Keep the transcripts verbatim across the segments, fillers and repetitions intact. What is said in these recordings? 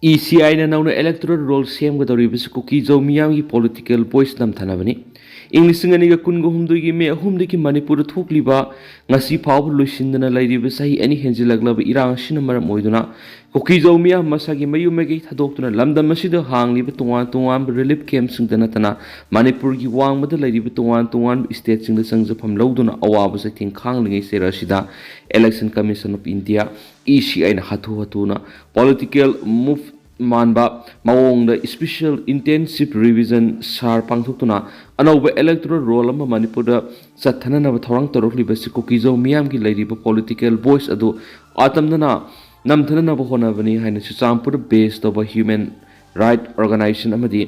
E ꯁꯤ ꯑꯥꯏꯅ ꯅꯧꯅ electoral roll ꯁꯦꯝꯒꯗꯧꯔꯤꯕꯁꯤ ꯀꯨꯀꯤ-ꯖꯧ ꯃꯤꯌꯥꯝꯒꯤ political voice ꯅꯝꯊꯅꯕꯅꯤ꯫ ꯏꯪ ꯂꯤꯁꯤꯡ ꯑꯅꯤꯒ ꯀꯨꯟꯒ ꯍꯨꯝꯗꯣꯏꯒꯤ ꯃꯦ ꯑꯍꯨꯝꯗꯒꯤ ꯃꯅꯤꯄꯨꯔꯗ ꯊꯣꯛꯂꯤꯕ ꯉꯁꯤ ꯐꯥꯎꯕ ꯂꯣꯏꯁꯤꯟꯗꯅ ꯂꯩꯔꯤꯕ ꯆꯍꯤ ꯑꯅꯤ ꯍꯦꯟꯖꯤꯜꯂꯛꯂꯕ ꯏꯔꯥꯡ ꯑꯁꯤꯅ ꯃꯔꯝ ꯑꯣꯏꯗꯨꯅ ꯀꯨꯀꯤ-ꯖꯧ ꯃꯤꯌꯥꯝ ꯃꯁꯥꯒꯤ ꯃꯌꯨꯝ ꯃꯀꯩ ꯊꯥꯗꯣꯛꯇꯨꯅ ꯂꯝꯗꯝ ꯑꯁꯤꯗ ꯍꯥꯡꯂꯤꯕ ꯇꯣꯉꯥꯟ ꯇꯣꯉꯥꯟꯕ relief campꯁꯤꯡꯗ ꯅꯠꯇꯅ ꯃꯅꯤꯄꯨꯔꯒꯤ ꯋꯥꯡꯃꯗ ꯂꯩꯔꯤꯕ ꯇꯣꯉꯥꯟ ꯇꯣꯉꯥꯟꯕ stateꯁꯤꯡꯗ ꯆꯪꯖꯐꯝ ꯂꯧꯗꯨꯅ ꯑꯋꯥꯕ ꯆꯩꯊꯦꯡ ꯈꯥꯡꯂꯤꯉꯩ ꯆꯩꯔꯛ ꯑꯁꯤꯗ Election Commission of India, E ꯁꯤ ꯑꯥꯏꯅ ꯍꯥꯊꯨ ꯍꯥꯊꯨꯅ political move ꯃꯥꯟꯕ ꯃꯑꯣꯡꯗ special intensive revision ꯁꯥꯔ ꯄꯥꯡꯊꯣꯛꯇꯨꯅ ꯑꯅꯧꯕ electoral roll ꯑꯃ ꯃꯅꯤꯄꯨꯔꯗ ꯆꯠꯊꯅꯅꯕ ꯊꯧꯔꯥꯡ ꯇꯧꯔꯛꯂꯤꯕꯁꯤ ꯀꯨꯀꯤ-ꯖꯧ ꯃꯤꯌꯥꯝꯒꯤ ꯂꯩꯔꯤꯕ political voice ꯑꯗꯨ ꯑꯇꯝꯅꯅ ꯅꯝꯊꯅꯅꯕ ꯍꯣꯠꯅꯕꯅꯤ ꯍꯥꯏꯅ ꯆꯨꯔꯆꯥꯟꯄꯨꯔꯗ base ꯇꯧꯕ human right organization ꯑꯃꯗꯤ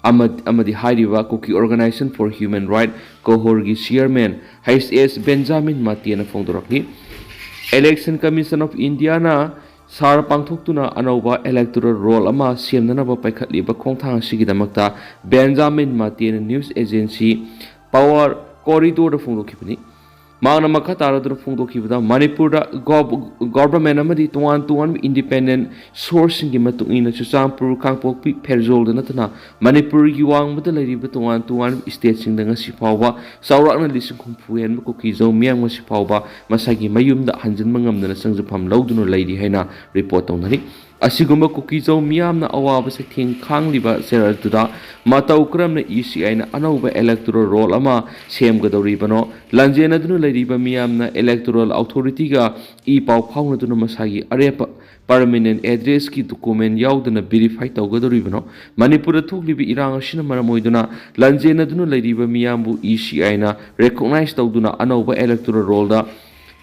ꯑꯃ-, ꯑꯃꯗꯤ ꯍꯥꯏꯔꯤꯕ Kuki Organization for Human Right, ꯀꯣꯍꯣꯔꯒꯤ chairman ꯍꯩꯆ ꯑꯦꯁ ꯕꯦꯟꯖꯥꯃꯤꯟ ꯃꯥꯇꯦꯅ ꯐꯣꯡꯗꯣꯔꯛꯂꯤ꯫ Election Commission of Indiaꯅ ꯁꯥꯔ ꯄꯥꯡꯊꯣꯛꯇꯨꯅ ꯑꯅꯧꯕ electoral roll ꯑꯃ ꯁꯦꯝꯅꯅꯕ ꯄꯥꯏꯈꯠꯂꯤꯕ ꯈꯣꯡꯊꯥꯡ ꯑꯁꯤꯒꯤꯗꯃꯛꯇ ꯕꯦꯟꯖꯥꯃꯤꯟ ꯃꯥꯇꯦꯅ news agency Power Corridorꯗ ꯐꯣꯡꯗꯣꯛꯈꯤꯕꯅꯤ꯫ ꯃꯍꯥꯛꯅ ꯃꯈꯥ ꯇꯥꯔꯗꯨꯅ ꯐꯣꯡꯗꯣꯛꯈꯤꯕꯗ, ꯃꯅꯤꯄꯨꯔꯗ gov-, government ꯑꯃꯗꯤ ꯇꯣꯉꯥꯟ ꯇꯣꯉꯥꯟꯕ independent sourceꯁꯤꯡꯒꯤ ꯃꯇꯨꯡ ꯏꯟꯅ ꯆꯨꯔꯆꯥꯟꯄꯨꯔ, ꯀꯥꯡꯄꯣꯛꯄꯤ, ꯐꯦꯔꯖꯣꯜꯗ ꯅꯠꯇꯅ ꯃꯅꯤꯄꯨꯔꯒꯤ ꯋꯥꯡꯃꯗ ꯂꯩꯔꯤꯕ ꯇꯣꯉꯥꯟ ꯇꯣꯉꯥꯟꯕ stateꯁꯤꯡꯗ ꯉꯁꯤ ꯐꯥꯎꯕ ꯆꯥꯎꯔꯥꯛꯅ ꯂꯤꯁꯤꯡ ꯍꯨꯝꯐꯨ ꯍꯦꯟꯕ ꯀꯨꯀꯤ-ꯖꯧ ꯃꯤꯌꯥꯝ ꯉꯁꯤ ꯐꯥꯎꯕ ꯃꯁꯥꯒꯤ ꯃꯌꯨꯝꯗ ꯍꯟꯖꯤꯟꯕ ꯉꯝꯗꯅ ꯆꯪꯖꯐꯝ ꯂꯧꯗꯨꯅ ꯂꯩꯔꯤ ꯍꯥꯏꯅ report ꯇꯧꯅꯔꯤ꯫ ꯑꯁꯤꯒꯨꯝꯕ ꯀꯨꯀꯤ-ꯖꯧ ꯃꯤꯌꯥꯝꯅ ꯑꯋꯥꯕ ꯆꯩꯊꯦꯡ ꯈꯥꯡꯂꯤꯕ ꯆꯩꯔꯛ ꯑꯗꯨꯗ ꯃꯇꯧ ꯀꯔꯝꯅ ꯏ ꯁꯤ ꯑꯥꯏꯅ ꯑꯅꯧꯕ electoral roll ꯑꯃ ꯁꯦꯝꯒꯗꯧꯔꯤꯕꯅꯣ? ꯂꯥꯟꯖꯦꯟꯅꯗꯨꯅ ꯂꯩꯔꯤꯕ ꯃꯤꯌꯥꯝꯅ electoral authorityꯒ ꯏ ꯄꯥꯎ ꯐꯥꯎꯅꯗꯨꯅ ꯃꯁꯥꯒꯤ ꯑꯔꯦꯞꯄ permanent addressꯀꯤ document ꯌꯥꯎꯗꯅ verify ꯇꯧꯒꯗꯧꯔꯤꯕꯅꯣ? ꯃꯅꯤꯄꯨꯔꯗ ꯊꯣꯛꯂꯤꯕ ꯏꯔꯥꯡ ꯑꯁꯤꯅ ꯃꯔꯝ ꯑꯣꯏꯗꯨꯅ ꯂꯥꯟꯖꯦꯟꯅꯗꯨꯅ ꯂꯩꯔꯤꯕ ꯃꯤꯌꯥꯝꯕꯨ ꯏ ꯁꯤ ꯑꯥꯏꯅ recognize ꯇꯧꯗꯨꯅ ꯑꯅꯧꯕ electoral rollꯗ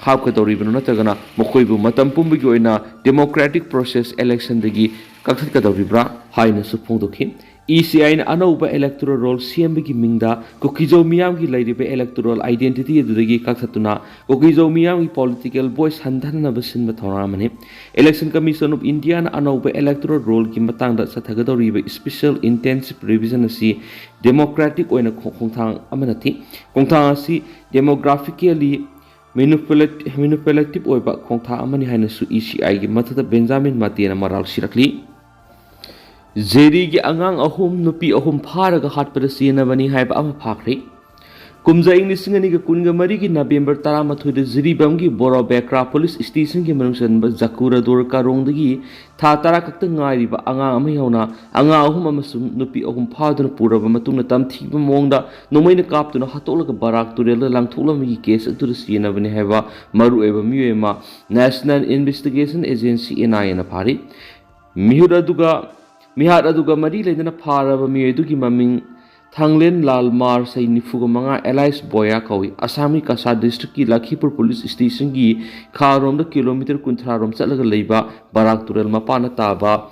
ꯍꯥꯞꯀꯗꯧꯔꯤꯕꯅꯣ, ꯅꯠꯇ꯭ꯔꯒꯅ ꯃꯈꯣꯏꯕꯨ ꯃꯇꯝ ꯄꯨꯝꯕꯒꯤ ꯑꯣꯏꯅ democratic process electionꯗꯒꯤ ꯀꯛꯊꯠꯀꯗꯧꯔꯤꯕ꯭ꯔꯥ ꯍꯥꯏꯅꯁꯨ ꯐꯣꯡꯗꯣꯛꯈꯤ꯫ ꯏ ꯁꯤ ꯑꯥꯏꯅ ꯑꯅꯧꯕ electoral roll ꯁꯦꯝꯕꯒꯤ ꯃꯤꯡꯗ ꯀꯨꯀꯤ-ꯖꯧ ꯃꯤꯌꯥꯝꯒꯤ ꯂꯩꯔꯤꯕ electoral identity ꯑꯗꯨꯗꯒꯤ ꯀꯛꯊꯠꯇꯨꯅ ꯀꯨꯀꯤ-ꯖꯧ ꯃꯤꯌꯥꯝꯒꯤ political voice ꯍꯟꯊꯅꯅꯕ ꯁꯤꯟꯕ ꯊꯧꯔꯥꯡ ꯑꯃꯅꯤ꯫ Election Commission of Indiaꯅ ꯑꯅꯧꯕ electoral rollꯒꯤ ꯃꯇꯥꯡꯗ ꯆꯠꯊꯒꯗꯧꯔꯤꯕ special intensive revision ꯑꯁꯤ democratic ꯑꯣꯏꯅ ꯈꯣ-, ꯈꯣꯡꯊꯥꯡ ꯑꯃ ꯅꯠꯇꯦ꯫ ꯈꯣꯡꯊꯥꯡ ꯑꯁꯤ demographically manipulate-, manipulative ꯑꯣꯏꯕ ꯈꯣꯡꯊꯥꯡ ꯑꯃꯅꯤ ꯍꯥꯏꯅꯁꯨ ꯏ ꯁꯤ ꯑꯥꯏꯒꯤ ꯃꯊꯛꯇ ꯕꯦꯟꯖꯥꯃꯤꯟ ꯃꯥꯇꯦꯅ ꯃꯔꯥꯜ ꯁꯤꯔꯛꯂꯤ꯫ ꯖꯤꯔꯤꯒꯤ ꯑꯉꯥꯡ ꯑꯍꯨꯝ, ꯅꯨꯄꯤ ꯑꯍꯨꯝ ꯐꯥꯔꯒ ꯍꯥꯠꯄꯗ ꯆꯦꯟꯅꯕꯅꯤ ꯍꯥꯏꯕ ꯑꯃ ꯐꯥꯈ꯭ꯔꯦ꯫ ꯀꯨꯝꯖꯥ ꯏꯪ ꯂꯤꯁꯤꯡ ꯑꯅꯤꯒ ꯀꯨꯟꯒ ꯃꯔꯤꯒꯤ ꯅꯕꯦꯝꯕꯔ ꯇꯔꯥꯃꯥꯊꯣꯏꯗ ꯖꯤꯔꯤꯕꯥꯝꯒꯤ ꯕꯣꯔꯣꯕꯦꯀ꯭ꯔꯥ ꯄꯨꯂꯤꯁ ꯁ꯭ꯇꯦꯁꯟꯒꯤ ꯃꯅꯨꯡ ꯆꯟꯕ ꯖꯀꯨꯔꯥꯗꯣꯔ ꯀꯥꯔꯣꯡꯗꯒꯤ ꯊꯥ ꯇꯔꯥ ꯈꯛꯇ ꯉꯥꯏꯔꯤꯕ ꯑꯉꯥꯡ ꯑꯃ ꯌꯥꯎꯅ ꯑꯉꯥꯡ ꯑꯍꯨꯝ ꯑꯃꯁꯨꯡ ꯅꯨꯄꯤ ꯑꯍꯨꯝ ꯐꯥꯗꯨꯅ ꯄꯨꯔꯕ ꯃꯇꯨꯡꯗ ꯇꯝꯊꯤꯕ ꯃꯑꯣꯡꯗ ꯅꯣꯡꯃꯩꯅ ꯀꯥꯞꯇꯨꯅ ꯍꯥꯠꯇꯣꯛꯂꯒ ꯕꯔꯥꯛ ꯇꯨꯔꯦꯜꯗ ꯂꯪꯊꯣꯛꯂꯝꯕꯒꯤ ꯀꯦꯁ ꯑꯗꯨꯗ ꯆꯦꯟꯅꯕꯅꯤ ꯍꯥꯏꯕ ꯃꯔꯨꯑꯣꯏꯕ ꯃꯤꯑꯣꯏ ꯑꯃ National Investigation Agency, NIA ꯅ ꯐꯥꯔꯤ꯫ ꯃꯤꯍꯨꯠ ꯑꯗꯨꯒ, ꯃꯤꯍꯥꯠ ꯑꯗꯨꯒ ꯃꯔꯤ ꯂꯩꯅꯅ ꯐꯥꯔꯕ ꯃꯤꯑꯣꯏ ꯑꯗꯨꯒꯤ ꯃꯃꯤꯡ ꯊꯥꯡꯂꯦꯟ ꯂꯥꯜ ꯃꯥꯔ, ꯆꯍꯤ ꯅꯤꯐꯨꯒ ꯃꯉꯥ, alias ꯕꯣꯌꯥ ꯀꯧꯏ꯫ ꯑꯁꯥꯝꯒꯤ ꯀꯁꯥꯔ ꯗꯤꯁꯇ꯭ꯔꯤꯛꯀꯤ ꯂꯈꯤꯄꯨꯔ ꯄꯨꯂꯤꯁ ꯁ꯭ꯇꯦꯁꯟꯒꯤ ꯈꯥꯔꯣꯝꯗ ꯀꯤꯂꯣꯃꯤꯇꯔ ꯀꯨꯟꯊ꯭ꯔꯥ ꯔꯣꯝ ꯆꯠꯂꯒ ꯂꯩꯕ ꯕꯔꯥꯛ ꯇꯨꯔꯦꯜ ꯃꯄꯥꯟꯗ ꯇꯥꯕ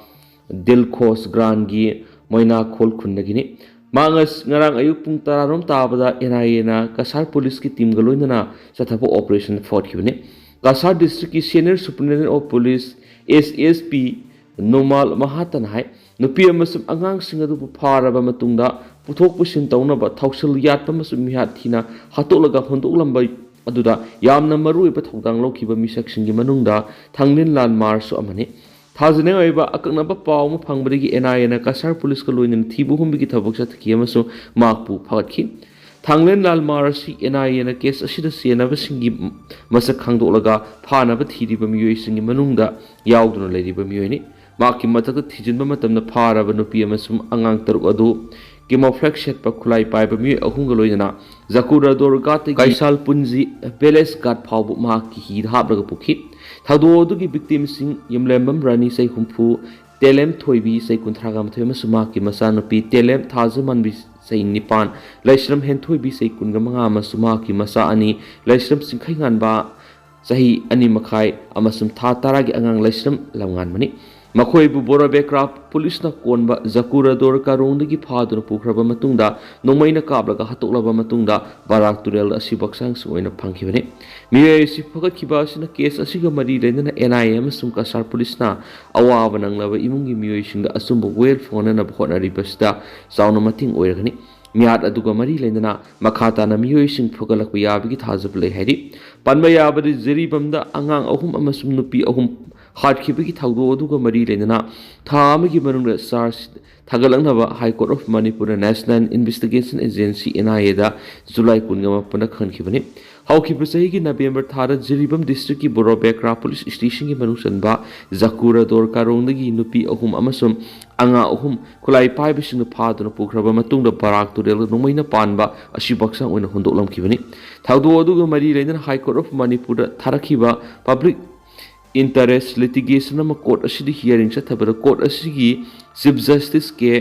ꯗꯤꯜꯈꯣꯁ ꯒ꯭ꯔꯥꯟꯒꯤ ꯃꯣꯏꯅꯥꯈꯣꯜ ꯈꯨꯟꯗꯒꯤꯅꯤ꯫ ꯃꯍꯥꯛ ꯉꯁ-, ꯉꯔꯥꯡ ꯑꯌꯨꯛ ꯄꯨꯡ ꯇꯔꯥ ꯔꯣꯝ ꯇꯥꯕꯗ NIA ꯅ ꯀꯁꯥꯔ ꯄꯨꯂꯤꯁꯀꯤ ꯇꯤꯝꯒ ꯂꯣꯏꯅꯅ ꯆꯠꯊꯕ ꯑꯣꯄꯔꯦꯁꯟ ꯐꯥꯎꯈꯤꯕꯅꯤ꯫ ꯀꯁꯥꯔ ꯗꯤꯁꯇ꯭ꯔꯤꯛꯀꯤ Senior Superintendent of Police, SSP, ꯅꯣꯃꯥꯜ ꯃꯍꯥꯇꯅ ꯍꯥꯏ, ꯅꯨꯄꯤ ꯑꯃꯁꯨꯡ ꯑꯉꯥꯡꯁꯤꯡ ꯑꯗꯨꯕꯨ ꯐꯥꯔꯕ ꯃꯇꯨꯡꯗ ꯄꯨꯊꯣꯛ ꯄꯨꯁꯤꯟ ꯇꯧꯅꯕ ꯊꯧꯁꯤꯜ ꯌꯥꯠꯄ ꯑꯃꯁꯨꯡ ꯃꯤꯍꯥꯠ ꯊꯤꯅ ꯍꯥꯠꯇꯣꯛꯂꯒ ꯍꯨꯟꯗꯣꯛꯂꯝꯕ ꯑꯗꯨꯗ ꯌꯥꯝꯅ ꯃꯔꯨꯑꯣꯏꯕ ꯊꯧꯗꯥꯡ ꯂꯧꯈꯤꯕ ꯃꯤꯁꯛꯁꯤꯡꯒꯤ ꯃꯅꯨꯡꯗ ꯊꯥꯡꯂꯦꯟ ꯂꯥꯜ ꯃꯥꯔꯁꯨ ꯑꯃꯅꯤ꯫ ꯊꯥꯖꯅꯤꯡꯉꯥꯏ ꯑꯣꯏꯕ ꯑꯀꯛꯅꯕ ꯄꯥꯎ ꯑꯃ ꯐꯪꯕꯗꯒꯤ NIA ꯅ ꯀꯁꯥꯔ ꯄꯨꯂꯤꯁꯀ ꯂꯣꯏꯅꯅ ꯊꯤꯕ ꯍꯨꯝꯕꯒꯤ ꯊꯕꯛ ꯆꯠꯊꯈꯤ ꯑꯃꯁꯨꯡ ꯃꯍꯥꯛꯄꯨ ꯐꯥꯒꯠꯈꯤ꯫ ꯊꯥꯡꯂꯦꯟ ꯂꯥꯜ ꯃꯥꯔ ꯑꯁꯤ NIA ꯅ ꯀꯦꯁ ꯑꯁꯤꯗ ꯆꯦꯟꯅꯕꯁꯤꯡꯒꯤ ꯃꯁꯛ ꯈꯪꯗꯣꯛꯂꯒ ꯐꯥꯅꯕ ꯊꯤꯔꯤꯕ ꯃꯤꯑꯣꯏꯁꯤꯡꯒꯤ ꯃꯅꯨꯡꯗ ꯌꯥꯎꯗꯨꯅ ꯂꯩꯔꯤꯕ ꯃꯤꯑꯣꯏꯅꯤ꯫ ꯃꯍꯥꯛꯀꯤ ꯃꯊꯛꯇ ꯊꯤꯖꯤꯟꯕ ꯃꯇꯝꯗ ꯐꯥꯔꯕ ꯅꯨꯄꯤ ꯑꯃꯁꯨꯡ ꯑꯉꯥꯡ ꯇꯔꯨꯛ ꯑꯗꯨ camouflage ꯁꯦꯠꯄ ꯈꯨꯠꯂꯥꯏ ꯄꯥꯏꯕ ꯃꯤꯑꯣꯏ ꯑꯍꯨꯝꯒ ꯂꯣꯏꯅꯅ ꯖꯀꯨꯔꯥꯗꯣꯔ ꯒꯥꯠꯇꯒꯤ ꯀꯩꯁꯥꯜ ꯄꯨꯟꯖꯤ village ꯒꯥꯠ ꯐꯥꯎꯕ ꯃꯍꯥꯛꯀꯤ ꯍꯤꯗ ꯍꯥꯞꯂꯒ ꯄꯨꯈꯤ꯫ ꯊꯧꯗꯣꯛ ꯑꯗꯨꯒꯤ victim ꯁꯤꯡ ꯌꯨꯝꯂꯦꯝꯕꯝ ꯔꯥꯅꯤ, ꯆꯍꯤ ꯍꯨꯝꯐꯨ, ꯇꯦꯂꯦꯝ ꯊꯣꯏꯕꯤ, ꯆꯍꯤ ꯀꯨꯟꯊ꯭ꯔꯥꯒ ꯃꯥꯊꯣꯏ, ꯑꯃꯁꯨꯡ ꯃꯍꯥꯛꯀꯤ ꯃꯆꯥꯅꯨꯄꯤ ꯇꯦꯂꯦꯝ ꯊꯥꯖꯃꯥꯟꯕꯤ, ꯆꯍꯤ ꯅꯤꯄꯥꯟ, ꯂꯩꯁ꯭ꯔꯝ ꯍꯦꯟꯊꯣꯏꯕꯤ, ꯆꯍꯤ ꯀꯨꯟꯒ ꯃꯉꯥ, ꯑꯃꯁꯨꯡ ꯃꯍꯥꯛꯀꯤ ꯃꯆꯥ ꯑꯅꯤ, ꯂꯩꯁ꯭ꯔꯝ ꯆꯤꯡꯈꯩꯉꯥꯟꯕ, ꯆꯍꯤ ꯑꯅꯤ ꯃꯈꯥꯏ, ꯑꯃꯁꯨꯡ ꯊꯥ ꯇꯔꯥꯒꯤ ꯑꯉꯥꯡ ꯂꯩꯁ꯭ꯔꯝ ꯂꯝꯉꯥꯟꯕꯅꯤ꯫ ꯃꯈꯣꯏꯕꯨ ꯕꯣꯔꯣꯕꯦꯀ꯭ꯔꯥ ꯄꯨꯂꯤꯁꯅ ꯀꯣꯟꯕ ꯖꯀꯨꯔꯥꯗꯣꯔ ꯀꯥꯔꯣꯡꯗꯒꯤ ꯐꯥꯗꯨꯅ ꯄꯨꯈ꯭ꯔꯕ ꯃꯇꯨꯡꯗ ꯅꯣꯡꯃꯩꯅ ꯀꯥꯞꯂꯒ ꯍꯥꯠꯇꯣꯛꯂꯕ ꯃꯇꯨꯡꯗ ꯕꯔꯥꯛ ꯇꯨꯔꯦꯜꯗ ꯑꯁꯤꯕ ꯍꯛꯆꯥꯡꯁꯤꯡ ꯑꯣꯏꯅ ꯐꯪꯈꯤꯕꯅꯤ꯫ ꯃꯤꯑꯣꯏ ꯑꯁꯤ ꯐꯒꯠꯈꯤꯕ ꯑꯁꯤꯅ ꯀꯦꯁ ꯑꯁꯤꯒ ꯃꯔꯤ ꯂꯩꯅꯅ NIA ꯑꯃꯁꯨꯡ ꯀꯁꯥꯔ ꯄꯨꯂꯤꯁꯅ ꯑꯋꯥꯕ ꯅꯪꯂꯕ ꯏꯃꯨꯡꯒꯤ ꯃꯤꯑꯣꯏꯁꯤꯡꯗ ꯑꯆꯨꯝꯕ ꯋꯥꯌꯦꯜ ꯐꯪꯍꯟꯅꯕ ꯍꯣꯠꯅꯔꯤꯕꯁꯤꯗ ꯆꯥꯎꯅ ꯃꯇꯦꯡ ꯑꯣꯏꯔꯒꯅꯤ꯫ ꯃꯤꯍꯥꯠ ꯑꯗꯨꯒ ꯃꯔꯤ ꯂꯩꯅꯅ ꯃꯈꯥ ꯇꯥꯅ ꯃꯤꯑꯣꯏꯁꯤꯡ ꯐꯒꯠꯂꯛꯄ ꯌꯥꯕꯒꯤ ꯊꯥꯖꯕ ꯂꯩ ꯍꯥꯏꯔꯤ꯫ ꯄꯟꯕ ꯌꯥꯕꯗꯤ, ꯖꯤꯔꯤꯕꯥꯝꯗ ꯑꯉꯥꯡ ꯑꯍꯨꯝ ꯑꯃꯁꯨꯡ ꯅꯨꯄꯤ ꯑꯍꯨꯝ ꯍꯥꯠꯈꯤꯕꯒꯤ ꯊꯧꯗꯣꯛ ꯑꯗꯨꯒ ꯃꯔꯤ ꯂꯩꯅꯅ ꯊꯥ ꯑꯃꯒꯤ ꯃꯅꯨꯡꯗ charge ꯊꯥꯒꯠꯂꯛꯅꯕ High Court of Manipur ꯅ National Investigation Agency, N I A the July ꯀꯨꯟꯒ ꯃꯥꯄꯟꯗ ꯈꯪꯈꯤꯕꯅꯤ꯫ ꯍꯧꯈꯤꯕ ꯆꯍꯤꯒꯤ ꯅꯕꯦꯝꯕꯔ ꯊꯥꯗ ꯖꯤꯔꯤꯕꯥꯝ ꯗꯤꯁꯇ꯭ꯔꯤꯛꯀꯤ ꯕꯣꯔꯣꯕꯦꯀ꯭ꯔꯥ ꯄꯨꯂꯤꯁ ꯁ꯭ꯇꯦꯁꯟꯒꯤ ꯃꯅꯨꯡ ꯆꯟꯕ ꯖꯀꯨꯔꯥꯗꯣꯔ ꯀꯥꯔꯣꯡꯗꯒꯤ ꯅꯨꯄꯤ ꯑꯍꯨꯝ ꯑꯃꯁꯨꯡ ꯑꯉꯥꯡ ꯑꯍꯨꯝ ꯈꯨꯠꯂꯥꯏ ꯄꯥꯏꯕꯁꯤꯡꯅ ꯐꯥꯗꯨꯅ ꯄꯨꯈ꯭ꯔꯕ ꯃꯇꯨꯡꯗ ꯕꯔꯥꯛ ꯇꯨꯔꯦꯜꯗ ꯅꯣꯡꯃꯩꯅ ꯄꯥꯟꯕ ꯑꯁꯤꯕꯨ ꯍꯛꯆꯥꯡ ꯑꯣꯏꯅ ꯍꯨꯟꯗꯣꯛꯂꯝꯈꯤꯕꯅꯤ꯫ ꯊꯧꯗꯣꯛ ꯑꯗꯨꯒ ꯃꯔꯤ ꯂꯩꯅꯅ High Court of Manipur ꯗ ꯊꯥꯔꯛꯈꯤꯕ Public Interest Litigation ꯑꯃ ꯀꯣꯔꯠ ꯑꯁꯤꯗ ꯍꯤꯌꯥꯔꯤꯡ ꯆꯠꯊꯕꯗ ꯀꯣꯔꯠ ꯑꯁꯤꯒꯤ ꯆꯤꯐ ꯖꯁꯇꯤꯁ ꯀꯦ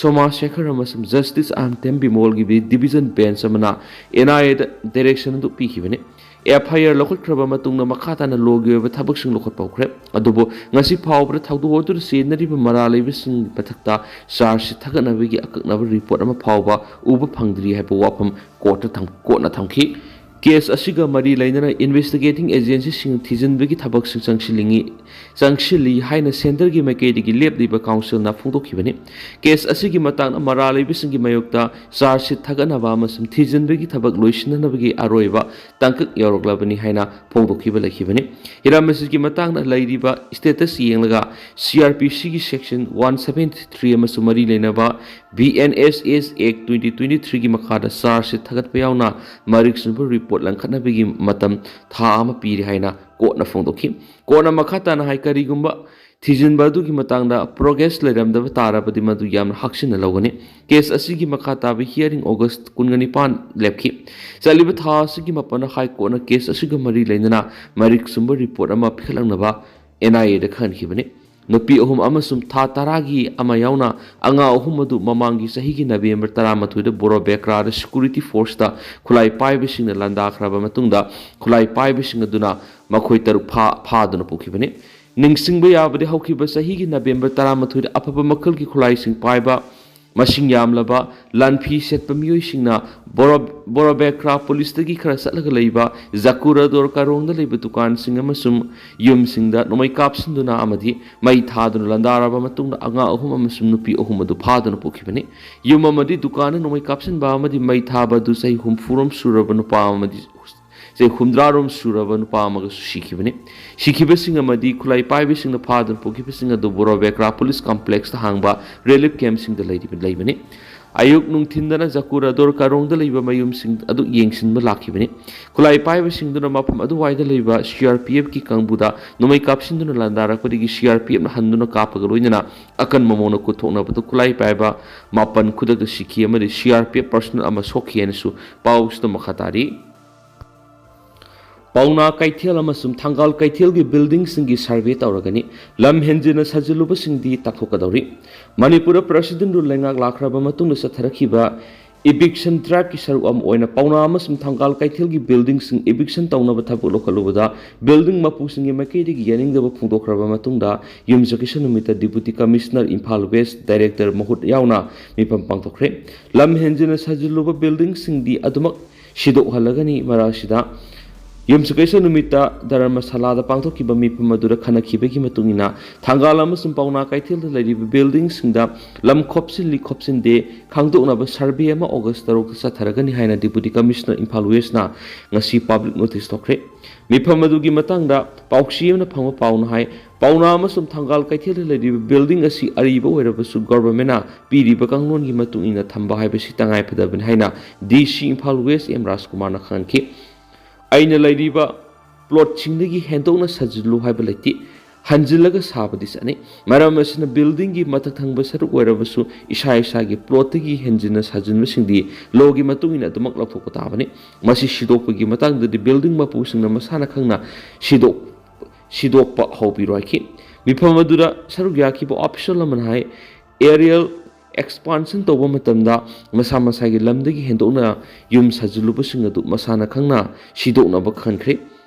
ꯁꯣꯃꯥꯁꯦꯈꯔ ꯑꯃꯁꯨꯡ ꯖꯁꯇꯤꯁ ꯑꯥꯔ ꯇꯦꯝꯕꯤꯃꯣꯜꯒꯤ ꯗꯤꯚꯤꯖꯟ ꯕꯦꯟꯆ ꯑꯃꯅ N I A ꯗ ꯗꯥꯏꯔꯦꯛꯁꯟ ꯑꯗꯨ ꯄꯤꯈꯤꯕꯅꯤ꯫ F I R ꯂꯧꯈꯠꯈ꯭ꯔꯕ ꯃꯇꯨꯡꯗ ꯃꯈꯥ ꯇꯥꯅ ꯂꯣꯒꯤ ꯑꯣꯏꯕ ꯊꯕꯛꯁꯤꯡ ꯂꯧꯈꯠꯄ ꯍꯧꯈ꯭ꯔꯦ꯫ ꯑꯗꯨꯕꯨ ꯉꯁꯤ ꯐꯥꯎꯕꯗ ꯊꯧꯗꯣꯛ ꯑꯗꯨꯗ ꯆꯦꯟꯅꯔꯤꯕ ꯃꯔꯥꯜ ꯂꯩꯕꯁꯤꯡꯒꯤ ꯃꯊꯛꯇ ꯆꯥꯔꯖ ꯊꯥꯒꯠꯅꯕꯒꯤ ꯑꯀꯛꯅꯕ ꯔꯤꯄꯣꯔꯠ ꯑꯃ ꯐꯥꯎꯕ ꯎꯕ ꯐꯪꯗ꯭ꯔꯤ ꯍꯥꯏꯕ ꯋꯥꯐꯝ ꯀꯣꯔꯠꯇ ꯊꯝ-, ꯀꯣꯔꯠꯅ ꯊꯝꯈꯤ꯫ ꯀꯦꯁ ꯑꯁꯤꯒ ꯃꯔꯤ ꯂꯩꯅꯅ ꯏꯟꯚꯦꯁꯇꯤꯒꯦꯇꯤꯡ ꯑꯦꯖꯦꯟꯁꯤꯁꯤꯡꯅ ꯊꯤꯖꯤꯟꯕꯒꯤ ꯊꯕꯛꯁꯤꯡ ꯆꯪꯁꯤꯜꯂꯤꯉꯤ-, ꯆꯪꯁꯤꯜꯂꯤ ꯍꯥꯏꯅ ꯁꯦꯟꯇꯔꯒꯤ ꯃꯥꯏꯀꯩꯗꯒꯤ ꯂꯦꯞꯂꯤꯕ ꯀꯥꯎꯟꯁꯤꯜꯅ ꯐꯣꯡꯗꯣꯛꯈꯤꯕꯅꯤ꯫ ꯀꯦꯁ ꯑꯁꯤꯒꯤ ꯃꯇꯥꯡꯗ ꯃꯔꯥꯜ ꯂꯩꯕꯁꯤꯡꯒꯤ ꯃꯥꯌꯣꯛꯇ ꯆꯥꯔꯖ ꯁꯤꯠ ꯊꯥꯒꯠꯅꯕ ꯑꯃꯁꯨꯡ ꯊꯤꯖꯤꯟꯕꯒꯤ ꯊꯕꯛ ꯂꯣꯏꯁꯤꯟꯅꯅꯕꯒꯤ ꯑꯔꯣꯏꯕ ꯇꯥꯡꯀꯛ ꯌꯧꯔꯛꯂꯕꯅꯤ ꯍꯥꯏꯅ ꯐꯣꯡꯗꯣꯛꯈꯤꯕ ꯂꯩꯈꯤꯕꯅꯤ꯫ ꯍꯤꯔꯝ ꯑꯁꯤꯒꯤ ꯃꯇꯥꯡꯗ ꯂꯩꯔꯤꯕ ꯁ꯭ꯇꯦꯇꯁ ꯌꯦꯡꯂꯒ C R P C ꯒꯤ section one seventy three ꯑꯃꯁꯨꯡ ꯃꯔꯤ ꯂꯩꯅꯕ B N S S Act twenty twenty three ꯒꯤ ꯃꯈꯥꯗ ꯆꯥꯔꯖ ꯁꯤꯠ ꯊꯥꯒꯠꯄ ꯌꯥꯎꯅ ꯃꯔꯤꯛ ꯆꯨꯝꯕ ꯔꯤꯄꯣꯔꯠ ꯂꯪꯈꯠꯅꯕꯒꯤ ꯃꯇꯝ ꯊꯥ ꯑꯃ ꯄꯤꯔꯤ ꯍꯥꯏꯅ ꯀꯣꯔꯠꯅ ꯐꯣꯡꯗꯣꯛꯈꯤ꯫ ꯀꯣꯔꯠꯅ ꯃꯈꯥ ꯇꯥꯅ ꯍꯥꯏ, ꯀꯔꯤꯒꯨꯝꯕ ꯊꯤꯖꯤꯟꯕ ꯑꯗꯨꯒꯤ ꯃꯇꯥꯡꯗ ꯄ꯭ꯔꯣꯒ꯭ꯔꯦꯁ ꯂꯩꯔꯝꯗꯕ ꯇꯥꯔꯕꯗꯤ ꯃꯗꯨ ꯌꯥꯝꯅ ꯍꯛꯆꯤꯟꯅ ꯂꯧꯒꯅꯤ꯫ ꯀꯦꯁ ꯑꯁꯤꯒꯤ ꯃꯈꯥ ꯇꯥꯕ ꯍꯤꯌꯥꯔꯤꯡ ꯑꯣꯒꯁ ꯀꯨꯟꯒ ꯅꯤꯄꯥꯟ ꯂꯦꯞꯈꯤ꯫ ꯆꯠꯂꯤꯕ ꯊꯥ ꯑꯁꯤꯒꯤ ꯃꯥꯄꯟꯗ ꯍꯥꯏ ꯀꯣꯔꯠꯅ ꯀꯦꯁ ꯑꯁꯤꯒ ꯃꯔꯤ ꯂꯩꯅꯅ ꯃꯔꯤꯛ ꯆꯨꯝꯕ ꯔꯤꯄꯣꯔꯠ ꯑꯃ ꯄꯤꯈꯠꯂꯛꯅꯕ N I A ꯗ ꯈꯪꯍꯟꯈꯤꯕꯅꯤ꯫ ꯅꯨꯄꯤ ꯑꯍꯨꯝ ꯑꯃꯁꯨꯡ ꯊꯥ ꯇꯔꯥꯒꯤ ꯑꯃ ꯌꯥꯎꯅ ꯑꯉꯥꯡ ꯑꯍꯨꯝ ꯑꯗꯨ ꯃꯃꯥꯡꯒꯤ ꯆꯍꯤꯒꯤ ꯅꯕꯦꯝꯕꯔ ꯇꯔꯥꯃꯥꯊꯣꯏꯗ ꯕꯣꯔꯣꯕꯦꯀ꯭ꯔꯥꯗ ꯁꯦꯀ꯭ꯌꯨꯔꯤꯇꯤ ꯐꯣꯔꯁꯇ ꯈꯨꯠꯂꯥꯏ ꯄꯥꯏꯕꯁꯤꯡꯅ ꯂꯥꯟꯗꯥꯈ꯭ꯔꯕ ꯃꯇꯨꯡꯗ ꯈꯨꯠꯂꯥꯏ ꯄꯥꯏꯕꯁꯤꯡ ꯑꯗꯨꯅ ꯃꯈꯣꯏ ꯇꯔꯨꯛ ꯐꯥ-, ꯐꯥꯗꯨꯅ ꯄꯨꯈꯤꯕꯅꯤ꯫ ꯅꯤꯡꯁꯤꯡꯕ ꯌꯥꯕꯗꯤ ꯍꯧꯈꯤꯕ ꯆꯍꯤꯒꯤ ꯅꯕꯦꯝꯕꯔ ꯇꯔꯥꯃꯥꯊꯣꯏꯗ ꯑꯐꯕ ꯃꯈꯜꯒꯤ ꯈꯨꯠꯂꯥꯏꯁꯤꯡ ꯄꯥꯏꯕ ꯃꯁꯤꯡ ꯌꯥꯝꯂꯕ ꯂꯥꯟꯐꯤ ꯁꯦꯠꯄ ꯃꯤꯑꯣꯏꯁꯤꯡꯅ ꯕꯣꯔꯣ-, ꯕꯣꯔꯣꯕꯦꯀ꯭ꯔꯥ ꯄꯨꯂꯤꯁꯇꯒꯤ ꯈꯔ ꯆꯠꯂꯒ ꯂꯩꯕ ꯖꯀꯨꯔꯥꯗꯣꯔ ꯀꯥꯔꯣꯡꯗ ꯂꯩꯕ ꯗꯨꯀꯥꯟꯁꯤꯡ ꯑꯃꯁꯨꯡ ꯌꯨꯝꯁꯤꯡꯗ ꯅꯣꯡꯃꯩ ꯀꯥꯞꯁꯤꯟꯗꯨꯅ ꯑꯃꯗꯤ ꯃꯩ ꯊꯥꯗꯨꯅ ꯂꯥꯟꯗꯥꯔꯕ ꯃꯇꯨꯡꯗ ꯑꯉꯥꯡ ꯑꯍꯨꯝ ꯑꯃꯁꯨꯡ ꯅꯨꯄꯤ ꯑꯍꯨꯝ ꯑꯗꯨ ꯐꯥꯗꯨꯅ ꯄꯨꯈꯤꯕꯅꯤ꯫ ꯌꯨꯝ ꯑꯃꯗꯤ ꯗꯨꯀꯥꯟꯗ ꯅꯣꯡꯃꯩ ꯀꯥꯞꯁꯤꯟꯕ ꯑꯃꯗꯤ ꯃꯩ ꯊꯥꯕ ꯑꯗꯨ ꯆꯍꯤ ꯍꯨꯝꯐꯨꯔꯣꯝ ꯁꯨꯔꯕ ꯅꯨꯄꯥ ꯑꯃꯗꯤ ꯆꯍꯤ ꯍꯨꯝꯗ꯭ꯔꯥ ꯔꯣꯝ ꯁꯨꯔꯕ ꯅꯨꯄꯥ ꯑꯃꯒꯁꯨ ꯁꯤꯈꯤꯕꯅꯤ꯫ ꯁꯤꯈꯤꯕꯁꯤꯡ ꯑꯃꯗꯤ ꯈꯨꯠꯂꯥꯏ ꯄꯥꯏꯕꯁꯤꯡꯅ ꯐꯥꯗꯨꯅ ꯄꯨꯈꯤꯕꯁꯤꯡ ꯑꯗꯨ ꯕꯣꯔꯣꯕꯦꯀ꯭ꯔꯥ ꯄꯨꯂꯤꯁ ꯀꯝꯄ꯭ꯂꯦꯛꯁꯇ ꯍꯥꯡꯕ ꯔꯤꯂꯤꯐ ꯀꯦꯝꯞꯁꯤꯡꯗ ꯂꯩꯔꯤꯕ-, ꯂꯩꯕꯅꯤ꯫ ꯑꯌꯨꯛ ꯅꯨꯡꯊꯤꯟꯗꯅ ꯖꯀꯨꯔꯥꯗꯣꯔ ꯀꯥꯔꯣꯡꯗ ꯂꯩꯕ ꯃꯌꯨꯝꯁꯤꯡ ꯑꯗꯨ ꯌꯦꯡꯁꯤꯟꯕ ꯂꯥꯛꯈꯤꯕꯅꯤ꯫ ꯈꯨꯠꯂꯥꯏ ꯄꯥꯏꯕꯁꯤꯡꯗꯨꯅ ꯃꯐꯝ ꯑꯗꯨꯋꯥꯏꯗ ꯂꯩꯕ ꯁꯤ ꯑꯥꯔ ꯄꯤ ꯑꯦꯐꯀꯤ ꯀꯥꯡꯕꯨꯗ ꯅꯣꯡꯃꯩ ꯀꯥꯞꯁꯤꯟꯗꯨꯅ ꯂꯥꯟꯗꯥꯔꯛꯄꯗꯒꯤ ꯁꯤ ꯑꯥꯔ ꯄꯤ ꯑꯦꯐꯅ ꯍꯟꯗꯨꯅ ꯀꯥꯞꯄꯒ ꯂꯣꯏꯅꯅ ꯑꯀꯟꯕ ꯃꯑꯣꯡꯗ ꯀꯨꯠꯊꯣꯛꯅꯕꯗ ꯈꯨꯠꯂꯥꯏ ꯄꯥꯏꯕ ꯃꯥꯄꯟ ꯈꯨꯗꯛꯇ ꯁꯤꯈꯤ ꯑꯃꯗꯤ C R P F personal ꯑꯃ ꯁꯣꯛꯈꯤ ꯍꯥꯏꯅꯁꯨ ꯄꯥꯎꯁꯤꯗ ꯃꯈꯥ ꯇꯥꯔꯤ꯫ ꯄꯥꯎꯅꯥ ꯀꯩꯊꯦꯜ ꯑꯃꯁꯨꯡ ꯊꯪꯒꯥꯜ ꯀꯩꯊꯦꯜꯒꯤ ꯕꯤꯜꯗꯤꯡꯁꯤꯡꯒꯤ ꯁꯔꯚꯦ ꯇꯧꯔꯒꯅꯤ꯫ ꯂꯝ ꯍꯦꯟꯖꯤꯟꯅ ꯁꯥꯖꯤꯜꯂꯨꯕꯁꯤꯡꯗꯤ ꯇꯥꯊꯣꯛꯀꯗꯧꯔꯤ꯫ ꯃꯅꯤꯄꯨꯔꯗ ꯄ꯭ꯔꯁꯤꯗꯦꯟ ꯔꯨꯜ ꯂꯩꯉꯥꯛ ꯂꯥꯛꯈ꯭ꯔꯕ ꯃꯇꯨꯡꯗ ꯆꯠꯊꯔꯛꯈꯤꯕ ꯏꯚꯤꯛꯁꯟ ꯗ꯭ꯔꯥꯏꯚꯀꯤ ꯁꯔꯨꯛ ꯑꯃ ꯑꯣꯏꯅ ꯄꯥꯎꯅꯥ ꯑꯃꯁꯨꯡ ꯊꯪꯒꯥꯜ ꯀꯩꯊꯦꯜꯒꯤ ꯕꯤꯜꯗꯤꯡꯁꯤꯡ ꯏꯚꯤꯛꯁꯟ ꯇꯧꯅꯕ ꯊꯕꯛ ꯂꯧꯈꯠꯂꯨꯕꯗ ꯕꯤꯜꯗꯤꯡ ꯃꯄꯨꯁꯤꯡꯒꯤ ꯃꯥꯏꯀꯩꯗꯒꯤ ꯌꯥꯅꯤꯡꯗꯕ ꯐꯣꯡꯗꯣꯛꯈ꯭ꯔꯕ ꯃꯇꯨꯡꯗ ꯌꯨꯝꯁꯀꯩꯁ ꯅꯨꯃꯤꯠꯇ deputy commissioner Imphal west, director ꯃꯍꯨꯠ ꯌꯥꯎꯅ ꯃꯤꯐꯝ ꯄꯥꯡꯊꯣꯛꯈ꯭ꯔꯦ꯫ ꯂꯝ ꯍꯦꯟꯖꯤꯟꯅ ꯁꯥꯖꯤꯜꯂꯨꯕ ꯕꯤꯜꯗꯤꯡꯁꯤꯡꯗꯤ ꯑꯗꯨꯃꯛ ꯁꯤꯗꯣꯛꯍꯜꯂꯒꯅꯤ꯫ ꯃꯔꯛ ꯑꯁꯤꯗ ꯌꯨꯝꯁꯀꯩꯁ ꯅꯨꯃꯤꯠꯇ ꯙꯔꯃꯁꯥꯂꯥꯗ ꯄꯥꯡꯊꯣꯛꯈꯤꯕ ꯃꯤꯐꯝ ꯑꯗꯨꯗ ꯈꯟꯅꯈꯤꯕꯒꯤ ꯃꯇꯨꯡ ꯏꯟꯅ ꯊꯪꯒꯥꯜ ꯑꯃꯁꯨꯡ ꯄꯥꯎꯅꯥ ꯀꯩꯊꯦꯜꯗ ꯂꯩꯔꯤꯕ ꯕꯤꯜꯗꯤꯡꯁꯤꯡꯗ ꯂꯝ ꯈꯣꯞꯆꯤꯜꯂꯤ ꯈꯣꯞꯆꯤꯟꯗꯦ ꯈꯪꯗꯣꯛꯅꯕ ꯁꯔꯚꯦ ꯑꯃ ꯑꯣꯒꯁ ꯇꯔꯨꯛꯇ ꯆꯠꯊꯔꯒꯅꯤ ꯍꯥꯏꯅ ꯗꯤꯄꯨꯇꯤ ꯀꯃꯤꯁꯅꯔ ꯏꯝꯐꯥꯜ ꯋꯦꯁꯅ ꯉꯁꯤ ꯄꯕ꯭ꯂꯤꯛ ꯅꯣꯇꯤꯁ ꯊꯣꯛꯈ꯭ꯔꯦ꯫ ꯃꯤꯐꯝ ꯑꯗꯨꯒꯤ ꯃꯇꯥꯡꯗ ꯄꯥꯎꯆꯦ ꯑꯃꯅ ꯐꯪꯕ ꯄꯥꯎꯅ ꯍꯥꯏ, ꯄꯥꯎꯅꯥ ꯑꯃꯁꯨꯡ ꯊꯪꯒꯥꯜ ꯀꯩꯊꯦꯜꯗ ꯂꯩꯔꯤꯕ ꯕꯤꯜꯗꯤꯡ ꯑꯁꯤ ꯑꯔꯤꯕ ꯑꯣꯏꯔꯕꯁꯨ ꯒꯣꯚꯔꯟꯃꯦꯟꯠꯅ ꯄꯤꯔꯤꯕ ꯀꯥꯡꯂꯣꯟꯒꯤ ꯃꯇꯨꯡ ꯏꯟꯅ ꯊꯝꯕ ꯍꯥꯏꯕꯁꯤ ꯇꯉꯥꯏ ꯐꯗꯕꯅꯤ ꯍꯥꯏꯅ ꯗꯤ ꯁꯤ ꯏꯝꯐꯥꯜ ꯋꯦꯁ ꯑꯦꯝ ꯔꯥꯖꯀꯨꯃꯥꯔꯅ ꯈꯪꯍꯟꯈꯤ꯫ ꯑꯩꯅ ꯂꯩꯔꯤꯕ ꯄ꯭ꯂꯣꯠꯁꯤꯡꯗꯒꯤ ꯍꯦꯟꯗꯣꯛꯅ ꯁꯥꯖꯤꯜꯂꯨ ꯍꯥꯏꯕ ꯂꯩꯇꯦ꯫ ꯍꯟꯖꯤꯜꯂꯒ ꯁꯥꯕꯗꯤ ꯆꯠꯅꯩ꯫ ꯃꯔꯝ ꯑꯁꯤꯅ ꯕꯤꯜꯗꯤꯡꯒꯤ ꯃꯊꯛ ꯊꯪꯕ ꯁꯔꯨꯛ ꯑꯣꯏꯔꯕꯁꯨ ꯏꯁꯥ ꯏꯁꯥꯒꯤ ꯄ꯭ꯂꯣꯠꯇꯒꯤ ꯍꯦꯟꯖꯤꯟꯅ ꯁꯥꯖꯤꯟꯕꯁꯤꯡꯗꯤ ꯂꯣꯒꯤ ꯃꯇꯨꯡ ꯏꯟꯅ ꯑꯗꯨꯃꯛ ꯂꯧꯊꯣꯛꯄ ꯇꯥꯕꯅꯤ꯫ ꯃꯁꯤ ꯁꯤꯗꯣꯛꯄꯒꯤ ꯃꯇꯥꯡꯗꯗꯤ ꯕꯤꯜꯗꯤꯡ ꯃꯄꯨꯁꯤꯡꯅ ꯃꯁꯥꯅ ꯈꯪꯅ ꯁꯤꯗꯣꯛ-, ꯁꯤꯗꯣꯛꯄ ꯍꯧꯕꯤꯔꯣ ꯍꯥꯏꯈꯤ꯫ ꯃꯤꯐꯝ ꯑꯗꯨꯗ ꯁꯔꯨꯛ ꯌꯥꯈꯤꯕ ꯑꯣꯐꯤꯁꯤꯌꯦꯜ ꯑꯃꯅ ꯍꯥꯏ, ꯑꯦꯔꯤꯌꯦꯜ ꯑꯦꯛꯁꯄꯥꯟꯁꯟ ꯇꯧꯕ ꯃꯇꯝꯗ ꯃꯁꯥ ꯃꯁꯥꯒꯤ ꯂꯝꯗꯒꯤ ꯍꯦꯟꯗꯣꯛꯅ ꯌꯨꯝ ꯁꯥꯖꯤꯜꯂꯨꯕꯁꯤꯡ ꯑꯗꯨ ꯃꯁꯥꯅ ꯈꯪꯅ ꯁꯤꯗꯣꯛꯅꯕ ꯈꯟꯈ꯭ꯔꯦ꯫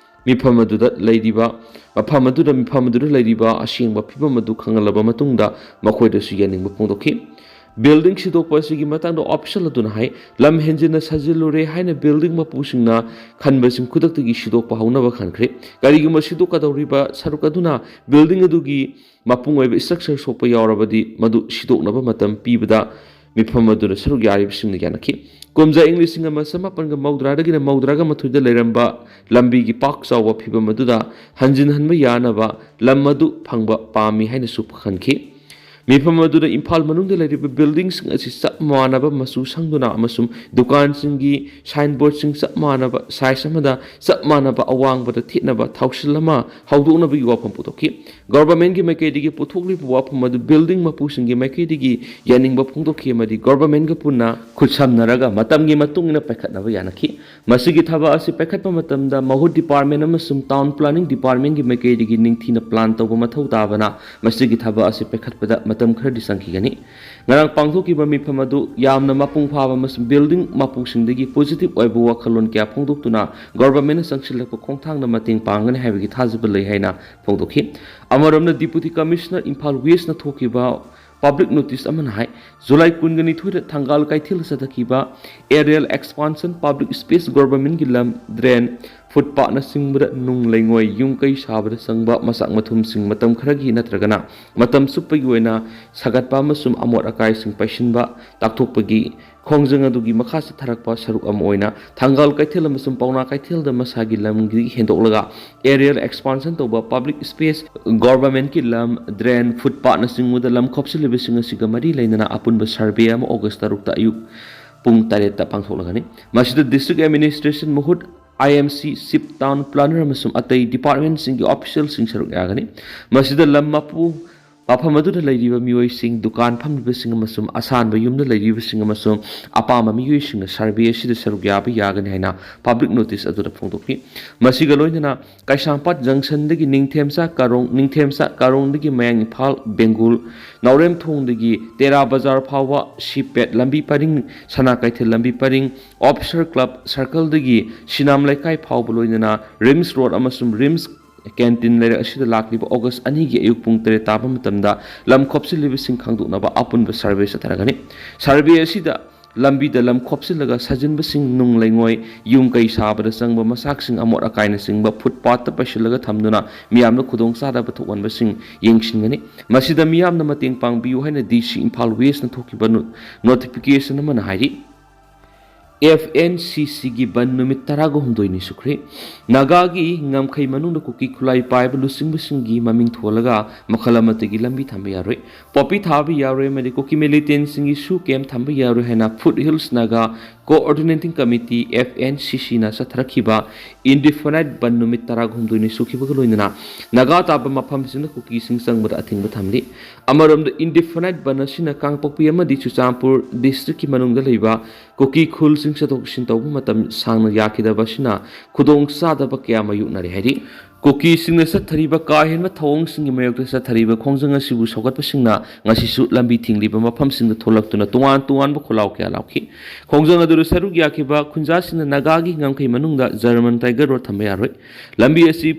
ꯃꯤꯐꯝ ꯑꯗꯨꯗ ꯂꯩꯔꯤꯕ, ꯃꯐꯝ ꯑꯗꯨꯗ, ꯃꯤꯐꯝ ꯑꯗꯨꯗ ꯂꯩꯔꯤꯕ ꯑꯁꯦꯡꯕ ꯐꯤꯕꯝ ꯑꯗꯨ ꯈꯪꯍꯜꯂꯕ ꯃꯇꯨꯡꯗ ꯃꯈꯣꯏꯗꯁꯨ ꯌꯥꯅꯤꯡꯕ ꯐꯣꯡꯗꯣꯛꯈꯤ꯫ ꯕꯤꯜꯗꯤꯡ ꯁꯤꯗꯣꯛꯄ ꯑꯁꯤꯒꯤ ꯃꯇꯥꯡꯗ ꯑꯣꯐꯤꯁꯤꯌꯦꯜ ꯑꯗꯨꯅ ꯍꯥꯏ, ꯂꯝ ꯍꯦꯟꯖꯤꯟꯅ ꯁꯥꯖꯤꯜꯂꯨꯔꯦ ꯍꯥꯏꯅ ꯕꯤꯜꯗꯤꯡ ꯃꯄꯨꯁꯤꯡꯅ ꯈꯟꯕꯁꯤꯡ ꯈꯨꯗꯛꯇꯒꯤ ꯁꯤꯗꯣꯛꯄ ꯍꯧꯅꯕ ꯈꯟꯈ꯭ꯔꯦ꯫ ꯀꯔꯤꯒꯨꯝꯕ ꯁꯤꯗꯣꯛꯀꯗꯧꯔꯤꯕ ꯁꯔꯨꯛ ꯑꯗꯨꯅ ꯕꯤꯜꯗꯤꯡ ꯑꯗꯨꯒꯤ ꯃꯄꯨꯡ ꯑꯣꯏꯕ ꯏꯁꯇ꯭ꯔꯛꯆꯔ ꯁꯣꯛꯄ ꯌꯥꯎꯔꯕꯗꯤ ꯃꯗꯨ ꯁꯤꯗꯣꯛꯅꯕ ꯃꯇꯝ ꯄꯤꯕꯗ ꯃꯤꯐꯝ ꯑꯗꯨꯗ ꯁꯔꯨꯛ ꯌꯥꯔꯤꯕꯁꯤꯡꯅ ꯌꯥꯅꯈꯤ꯫ ꯀꯨꯝꯖꯥ ꯏꯪ ꯂꯤꯁꯤꯡ ꯑꯃ ꯆꯃꯥꯄꯟꯒ ꯃꯧꯗ꯭ꯔꯥꯗꯒꯤꯅ ꯃꯧꯗ꯭ꯔꯥꯒ ꯃꯥꯊꯣꯏꯗ ꯂꯩꯔꯝꯕ ꯂꯝꯕꯤꯒꯤ ꯄꯥꯛ ꯆꯥꯎꯕ ꯐꯤꯕꯝ ꯑꯗꯨꯗ ꯍꯟꯖꯤꯟꯍꯟꯕ ꯌꯥꯅꯕ ꯂꯝ ꯑꯗꯨ ꯐꯪꯕ ꯄꯥꯝꯃꯤ ꯍꯥꯏꯅꯁꯨ ꯈꯟꯈꯤ꯫ ꯃꯤꯐꯝ ꯑꯗꯨꯗ ꯏꯝꯐꯥꯜ ꯃꯅꯨꯡꯗ ꯂꯩꯔꯤꯕ buildingꯁꯤꯡ ꯑꯁꯤ ꯆꯞ ꯃꯥꯟꯅꯕ ꯃꯆꯨ ꯁꯪꯗꯨꯅ ꯑꯃꯁꯨꯡ ꯗꯨꯀꯥꯟꯁꯤꯡꯒꯤ signboardꯁꯤꯡ ꯆꯞ ꯃꯥꯟꯅꯕ size ꯑꯃꯗ ꯆꯞ ꯃꯥꯟꯅꯕ ꯑꯋꯥꯡꯕꯗ ꯊꯦꯠꯅꯕ ꯊꯧꯁꯤꯜ ꯑꯃ ꯍꯧꯗꯣꯛꯅꯕꯒꯤ ꯋꯥꯐꯝ ꯄꯨꯊꯣꯛꯈꯤ꯫ Governmentꯀꯤ ꯃꯥꯏꯀꯩꯗꯒꯤ ꯄꯨꯊꯣꯛꯂꯤꯕ ꯋꯥꯐꯝ ꯑꯗꯨ building ꯃꯄꯨꯁꯤꯡꯒꯤ ꯃꯥꯏꯀꯩꯗꯒꯤ ꯌꯥꯅꯤꯡꯕ ꯐꯣꯡꯗꯣꯛꯈꯤ ꯑꯃꯗꯤ governmentꯒ ꯄꯨꯟꯅ ꯈꯨꯠꯁꯝꯅꯔꯒ ꯃꯇꯝꯒꯤ ꯃꯇꯨꯡ ꯏꯟꯅ ꯄꯥꯏꯈꯠꯅꯕ ꯌꯥꯅꯈꯤ꯫ ꯃꯁꯤꯒꯤ ꯊꯕꯛ ꯑꯁꯤ ꯄꯥꯏꯈꯠꯄ ꯃꯇꯝꯗ ꯃꯍꯨꯠ department ꯑꯃꯁꯨꯡ town planning departmentꯀꯤ ꯃꯥꯏꯀꯩꯗꯒꯤ ꯅꯤꯡꯊꯤꯅ plan ꯇꯧꯕ ꯃꯊꯧ ꯇꯥꯕꯅ ꯃꯁꯤꯒꯤ ꯊꯕꯛ ꯑꯁꯤ ꯄꯥꯏꯈꯠꯄꯗ ꯃꯇꯝ ꯈꯔꯗꯤ ꯆꯪꯈꯤꯒꯅꯤ꯫ ꯉꯔꯥꯡ ꯄꯥꯡꯊꯣꯛꯈꯤꯕ ꯃꯤꯐꯝ ꯑꯗꯨ ꯌꯥꯝꯅ ꯃꯄꯨꯡ ꯐꯥꯕ ꯑꯃꯁꯨꯡ building ꯃꯄꯨꯁꯤꯡꯗꯒꯤ positive ꯑꯣꯏꯕ ꯋꯥꯈꯜꯂꯣꯟ ꯀꯌꯥ ꯐꯣꯡꯗꯣꯛꯇꯨꯅ governmentꯅ ꯆꯪꯁꯤꯜꯂꯛꯄ ꯈꯣꯡꯊꯥꯡꯗ ꯃꯇꯦꯡ ꯄꯥꯡꯒꯅꯤ ꯍꯥꯏꯕꯒꯤ ꯊꯥꯖꯕ ꯂꯩ ꯍꯥꯏꯅ ꯐꯣꯡꯗꯣꯛꯈꯤ꯫ ꯑꯃꯔꯣꯝꯅ Deputy Commissioner ꯏꯝꯐꯥꯜ Westꯅ ꯊꯣꯛꯈꯤꯕ public notice ꯑꯃꯅ ꯍꯥꯏ, ꯖꯨꯂꯥꯏ ꯀꯨꯟꯒ ꯅꯤꯊꯣꯏꯗ ꯊꯪꯒꯥꯜ ꯀꯩꯊꯦꯜꯗ ꯆꯠꯊꯈꯤꯕ aerial expansion, public space, governmentꯀꯤ ꯂꯝ, drain, footpathꯅꯆꯤꯡꯕꯗ ꯅꯨꯡ ꯂꯩꯉꯣꯏ, ꯌꯨꯝ ꯀꯩ ꯁꯥꯕꯗ ꯆꯪꯕ ꯃꯆꯥꯛ ꯃꯊꯨꯝꯁꯤꯡ ꯃꯇꯝ ꯈꯔꯒꯤ ꯅꯠꯇ꯭ꯔꯒꯅ ꯃꯇꯝ ꯆꯨꯞꯄꯒꯤ ꯑꯣꯏꯅ ꯁꯥꯒꯠꯄ ꯑꯃꯁꯨꯡ ꯑꯃꯣꯠ ꯑꯀꯥꯏꯁꯤꯡ ꯄꯩꯁꯤꯟꯕ ꯇꯥꯛꯊꯣꯛꯄꯒꯤ ꯈꯣꯡꯖꯪ ꯑꯗꯨꯒꯤ ꯃꯈꯥ ꯆꯠꯊꯔꯛꯄ ꯁꯔꯨꯛ ꯑꯃ ꯑꯣꯏꯅ ꯊꯪꯒꯥꯜ ꯀꯩꯊꯦꯜ ꯑꯃꯁꯨꯡ ꯄꯥꯎꯅꯥ ꯀꯩꯊꯦꯜꯗ ꯃꯁꯥꯒꯤ ꯂꯝꯗꯒꯤ ꯍꯦꯟꯗꯣꯛꯂꯒ aerial expansion ꯇꯧꯕ, public space, governmentꯀꯤ ꯂꯝ, drain, footpathꯅꯆꯤꯡꯕꯗ ꯂꯝ ꯈꯣꯞꯆꯤꯜꯂꯤꯕꯁꯤꯡ ꯑꯁꯤꯒ ꯃꯔꯤ ꯂꯩꯅꯅ ꯑꯄꯨꯟꯕ survey ꯑꯃ August ꯇꯔꯨꯛꯇ ꯑꯌꯨꯛ ꯄꯨꯡ ꯇꯔꯦꯠꯇ ꯄꯥꯡꯊꯣꯛꯂꯒꯅꯤ꯫ ꯃꯁꯤꯗ district administration ꯃꯍꯨꯠ IMC, chief town planner ꯑꯃꯁꯨꯡ ꯑꯇꯩ departmentꯁꯤꯡꯒꯤ officialꯁꯤꯡ ꯁꯔꯨꯛ ꯌꯥꯒꯅꯤ꯫ ꯃꯁꯤꯗ ꯂꯝ ꯃꯄꯨ, ꯃꯐꯝ ꯑꯗꯨꯗ ꯂꯩꯔꯤꯕ ꯃꯤꯑꯣꯏꯁꯤꯡ, ꯗꯨꯀꯥꯟ ꯐꯝꯂꯤꯕꯁꯤꯡ ꯑꯃꯁꯨꯡ ꯑꯁꯥꯟꯕ ꯌꯨꯝꯗ ꯂꯩꯔꯤꯕꯁꯤꯡ ꯑꯃꯁꯨꯡ ꯑꯄꯥꯝꯕ ꯃꯤꯑꯣꯏꯁꯤꯡꯅ survey ꯑꯁꯤꯗ ꯁꯔꯨꯛ ꯌꯥꯕ ꯌꯥꯒꯅꯤ ꯍꯥꯏꯅ public notice ꯑꯗꯨꯗ ꯐꯣꯡꯗꯣꯛꯈꯤ꯫ ꯃꯁꯤꯒ ꯂꯣꯏꯅꯅ ꯀꯩꯁꯥꯝꯄꯥꯠ junctionꯗꯒꯤ ꯅꯤꯡꯊꯦꯝꯆꯥ ꯀꯥꯔꯣꯡ, ꯅꯤꯡꯊꯦꯝꯆꯥ ꯀꯥꯔꯣꯡꯗꯒꯤ ꯃꯌꯥꯡ ꯏꯝꯐꯥꯜ ꯕꯦꯡꯒꯨꯜ, ꯅꯥꯎꯔꯦꯝꯊꯣꯡꯗꯒꯤ ꯇꯦꯔꯥ ꯕꯖꯥꯔ ꯐꯥꯎꯕ ꯁꯤꯄꯦꯠ ꯂꯝꯕꯤ ꯄꯔꯤꯡ, ꯁꯅꯥ ꯀꯩꯊꯦꯜ ꯂꯝꯕꯤ ꯄꯔꯤꯡ, Officer Club circleꯗꯒꯤ ꯁꯤꯅꯥꯝ ꯂꯩꯀꯥꯏ ꯐꯥꯎꯕ ꯂꯣꯏꯅꯅ RIMS road ꯑꯃꯁꯨꯡ RIMS canteen ꯂꯩꯔꯛ ꯑꯁꯤꯗ ꯂꯥꯛꯂꯤꯕ August ꯑꯅꯤꯒꯤ ꯑꯌꯨꯛ ꯄꯨꯡ ꯇꯔꯦꯠ ꯇꯥꯕ ꯃꯇꯝꯗ ꯂꯝ ꯈꯣꯞꯆꯤꯜꯂꯤꯕꯁꯤꯡ ꯈꯪꯗꯣꯛꯅꯕ ꯑꯄꯨꯟꯕ survey ꯆꯠꯊꯔꯒꯅꯤ꯫ Survey ꯑꯁꯤꯗ ꯂꯝꯕꯤꯗ ꯂꯝ ꯈꯣꯞꯆꯤꯜꯂꯒ ꯁꯥꯖꯤꯟꯕꯁꯤꯡ, ꯅꯨꯡ ꯂꯩꯉꯣꯏ, ꯌꯨꯝ ꯀꯩ ꯁꯥꯕꯗ ꯆꯪꯕ ꯃꯆꯥꯛꯁꯤꯡ, ꯑꯃꯣꯠ ꯑꯀꯥꯏꯅꯆꯤꯡꯕ ꯐꯨꯠꯄꯥꯠꯇ ꯄꯩꯁꯤꯜꯂꯒ ꯊꯝꯗꯨꯅ ꯃꯤꯌꯥꯝꯗ ꯈꯨꯗꯣꯡꯆꯥꯗꯕ ꯊꯣꯛꯍꯟꯕꯁꯤꯡ ꯌꯦꯡꯁꯤꯟꯒꯅꯤ꯫ ꯃꯁꯤꯗ ꯃꯤꯌꯥꯝꯅ ꯃꯇꯦꯡ ꯄꯥꯡꯕꯤꯌꯨ ꯍꯥꯏꯅ ꯗꯤ ꯁꯤ ꯏꯝꯐꯥꯜ ꯋꯦꯁꯅ ꯊꯣꯛꯈꯤꯕ ꯅꯣ-, ꯅꯣꯇꯤꯐꯤꯀꯦꯁꯟ ꯑꯃꯅ ꯍꯥꯏꯔꯤ꯫ ꯑꯦꯐ ꯑꯦꯟ ꯁꯤ ꯁꯤꯒꯤ ꯕꯟ ꯅꯨꯃꯤꯠ ꯇꯔꯥꯒ ꯍꯨꯝꯗꯣꯏꯅꯤ ꯁꯨꯈ꯭ꯔꯦ꯫ ꯅꯥꯒꯥꯒꯤ ꯉꯝꯈꯩ ꯃꯅꯨꯡꯗ ꯀꯨꯀꯤ ꯈꯨꯠꯂꯥꯏ ꯄꯥꯏꯕ ꯂꯨꯆꯤꯡꯕꯁꯤꯡꯒꯤ ꯃꯃꯤꯡ ꯊꯣꯜꯂꯒ ꯃꯈꯜ ꯑꯃꯠꯇꯒꯤ ꯂꯝꯕꯤ ꯊꯝꯕ ꯌꯥꯔꯣꯏ, ꯄꯣꯄꯤ ꯊꯥꯕ ꯌꯥꯔꯣꯏ ꯑꯃꯗꯤ ꯀꯨꯀꯤ ꯃꯤꯂꯤꯇꯦꯟꯁꯤꯡꯒꯤ ꯁꯨ ꯀꯦꯝ ꯊꯝꯕ ꯌꯥꯔꯣꯏ ꯍꯥꯏꯅ foothills Naga coordinating committee, F N C ꯁꯤꯅ ꯆꯠꯊꯔꯛꯈꯤꯕ ꯏꯟꯗꯤꯐꯥꯏꯅꯥꯏꯠ ꯕꯟ ꯅꯨꯃꯤꯠ ꯇꯔꯥꯒ ꯍꯨꯝꯗꯣꯏꯅꯤ ꯁꯨꯈꯤꯕꯒ ꯂꯣꯏꯅꯅ ꯅꯥꯒꯥ ꯇꯥꯕ ꯃꯐꯝꯁꯤꯡꯗ ꯀꯨꯀꯤꯁꯤꯡ ꯆꯪꯕꯗ ꯑꯊꯤꯡꯕ ꯊꯝꯂꯤ꯫ ꯑꯃꯔꯣꯝꯗ, ꯏꯟꯗꯤꯐꯥꯏꯅꯥꯏꯠ ꯕꯟ ꯑꯁꯤꯅ ꯀꯥꯡꯄꯣꯛꯄꯤ ꯑꯃꯗꯤ ꯆꯨꯔꯆꯥꯟꯄꯨꯔ ꯗꯤꯁꯇ꯭ꯔꯤꯛꯀꯤ ꯃꯅꯨꯡꯗ ꯂꯩꯕ ꯀꯨꯀꯤ ꯈꯨꯜꯁꯤꯡ ꯆꯠꯊꯣꯛ ꯆꯠꯁꯤꯟ ꯇꯧꯕ ꯃꯇꯝ ꯁꯥꯡꯅ ꯌꯥꯈꯤꯗꯕ ꯑꯁꯤꯅ ꯈꯨꯗꯣꯡꯆꯥꯗꯕ ꯀꯌꯥ ꯃꯥꯌꯣꯛꯅꯔꯦ ꯍꯥꯏꯔꯤ꯫ ꯀꯨꯀꯤꯁꯤꯡꯅ ꯆꯠꯊꯔꯤꯕ ꯀꯥ ꯍꯦꯟꯕ ꯊꯧꯑꯣꯡꯁꯤꯡꯒꯤ ꯃꯥꯌꯣꯛꯇ ꯆꯠꯊꯔꯤꯕ ꯈꯣꯡꯖꯪ ꯑꯁꯤꯕꯨ ꯁꯧꯒꯠꯄꯁꯤꯡꯅ ꯉꯁꯤꯁꯨ ꯂꯝꯕꯤ ꯊꯤꯡꯂꯤꯕ ꯃꯐꯝꯁꯤꯡꯗ ꯊꯣꯛꯂꯛꯇꯨꯅ ꯇꯣꯉꯥꯟ ꯇꯣꯉꯥꯟꯕ ꯈꯣꯜꯂꯥꯎ ꯀꯌꯥ ꯂꯥꯎꯈꯤ꯫ ꯈꯣꯡꯖꯪ ꯑꯗꯨꯗ ꯁꯔꯨꯛ ꯌꯥꯈꯤꯕ ꯈꯨꯟꯖꯥꯁꯤꯡꯅ ꯅꯥꯒꯥꯒꯤ ꯉꯝꯈꯩ ꯃꯅꯨꯡꯗ ꯖꯔꯃꯟ ꯇꯥꯏꯒꯔ ꯔꯣꯗ ꯊꯝꯕ ꯌꯥꯔꯣꯏ, ꯂꯝꯕꯤ ꯑꯁꯤ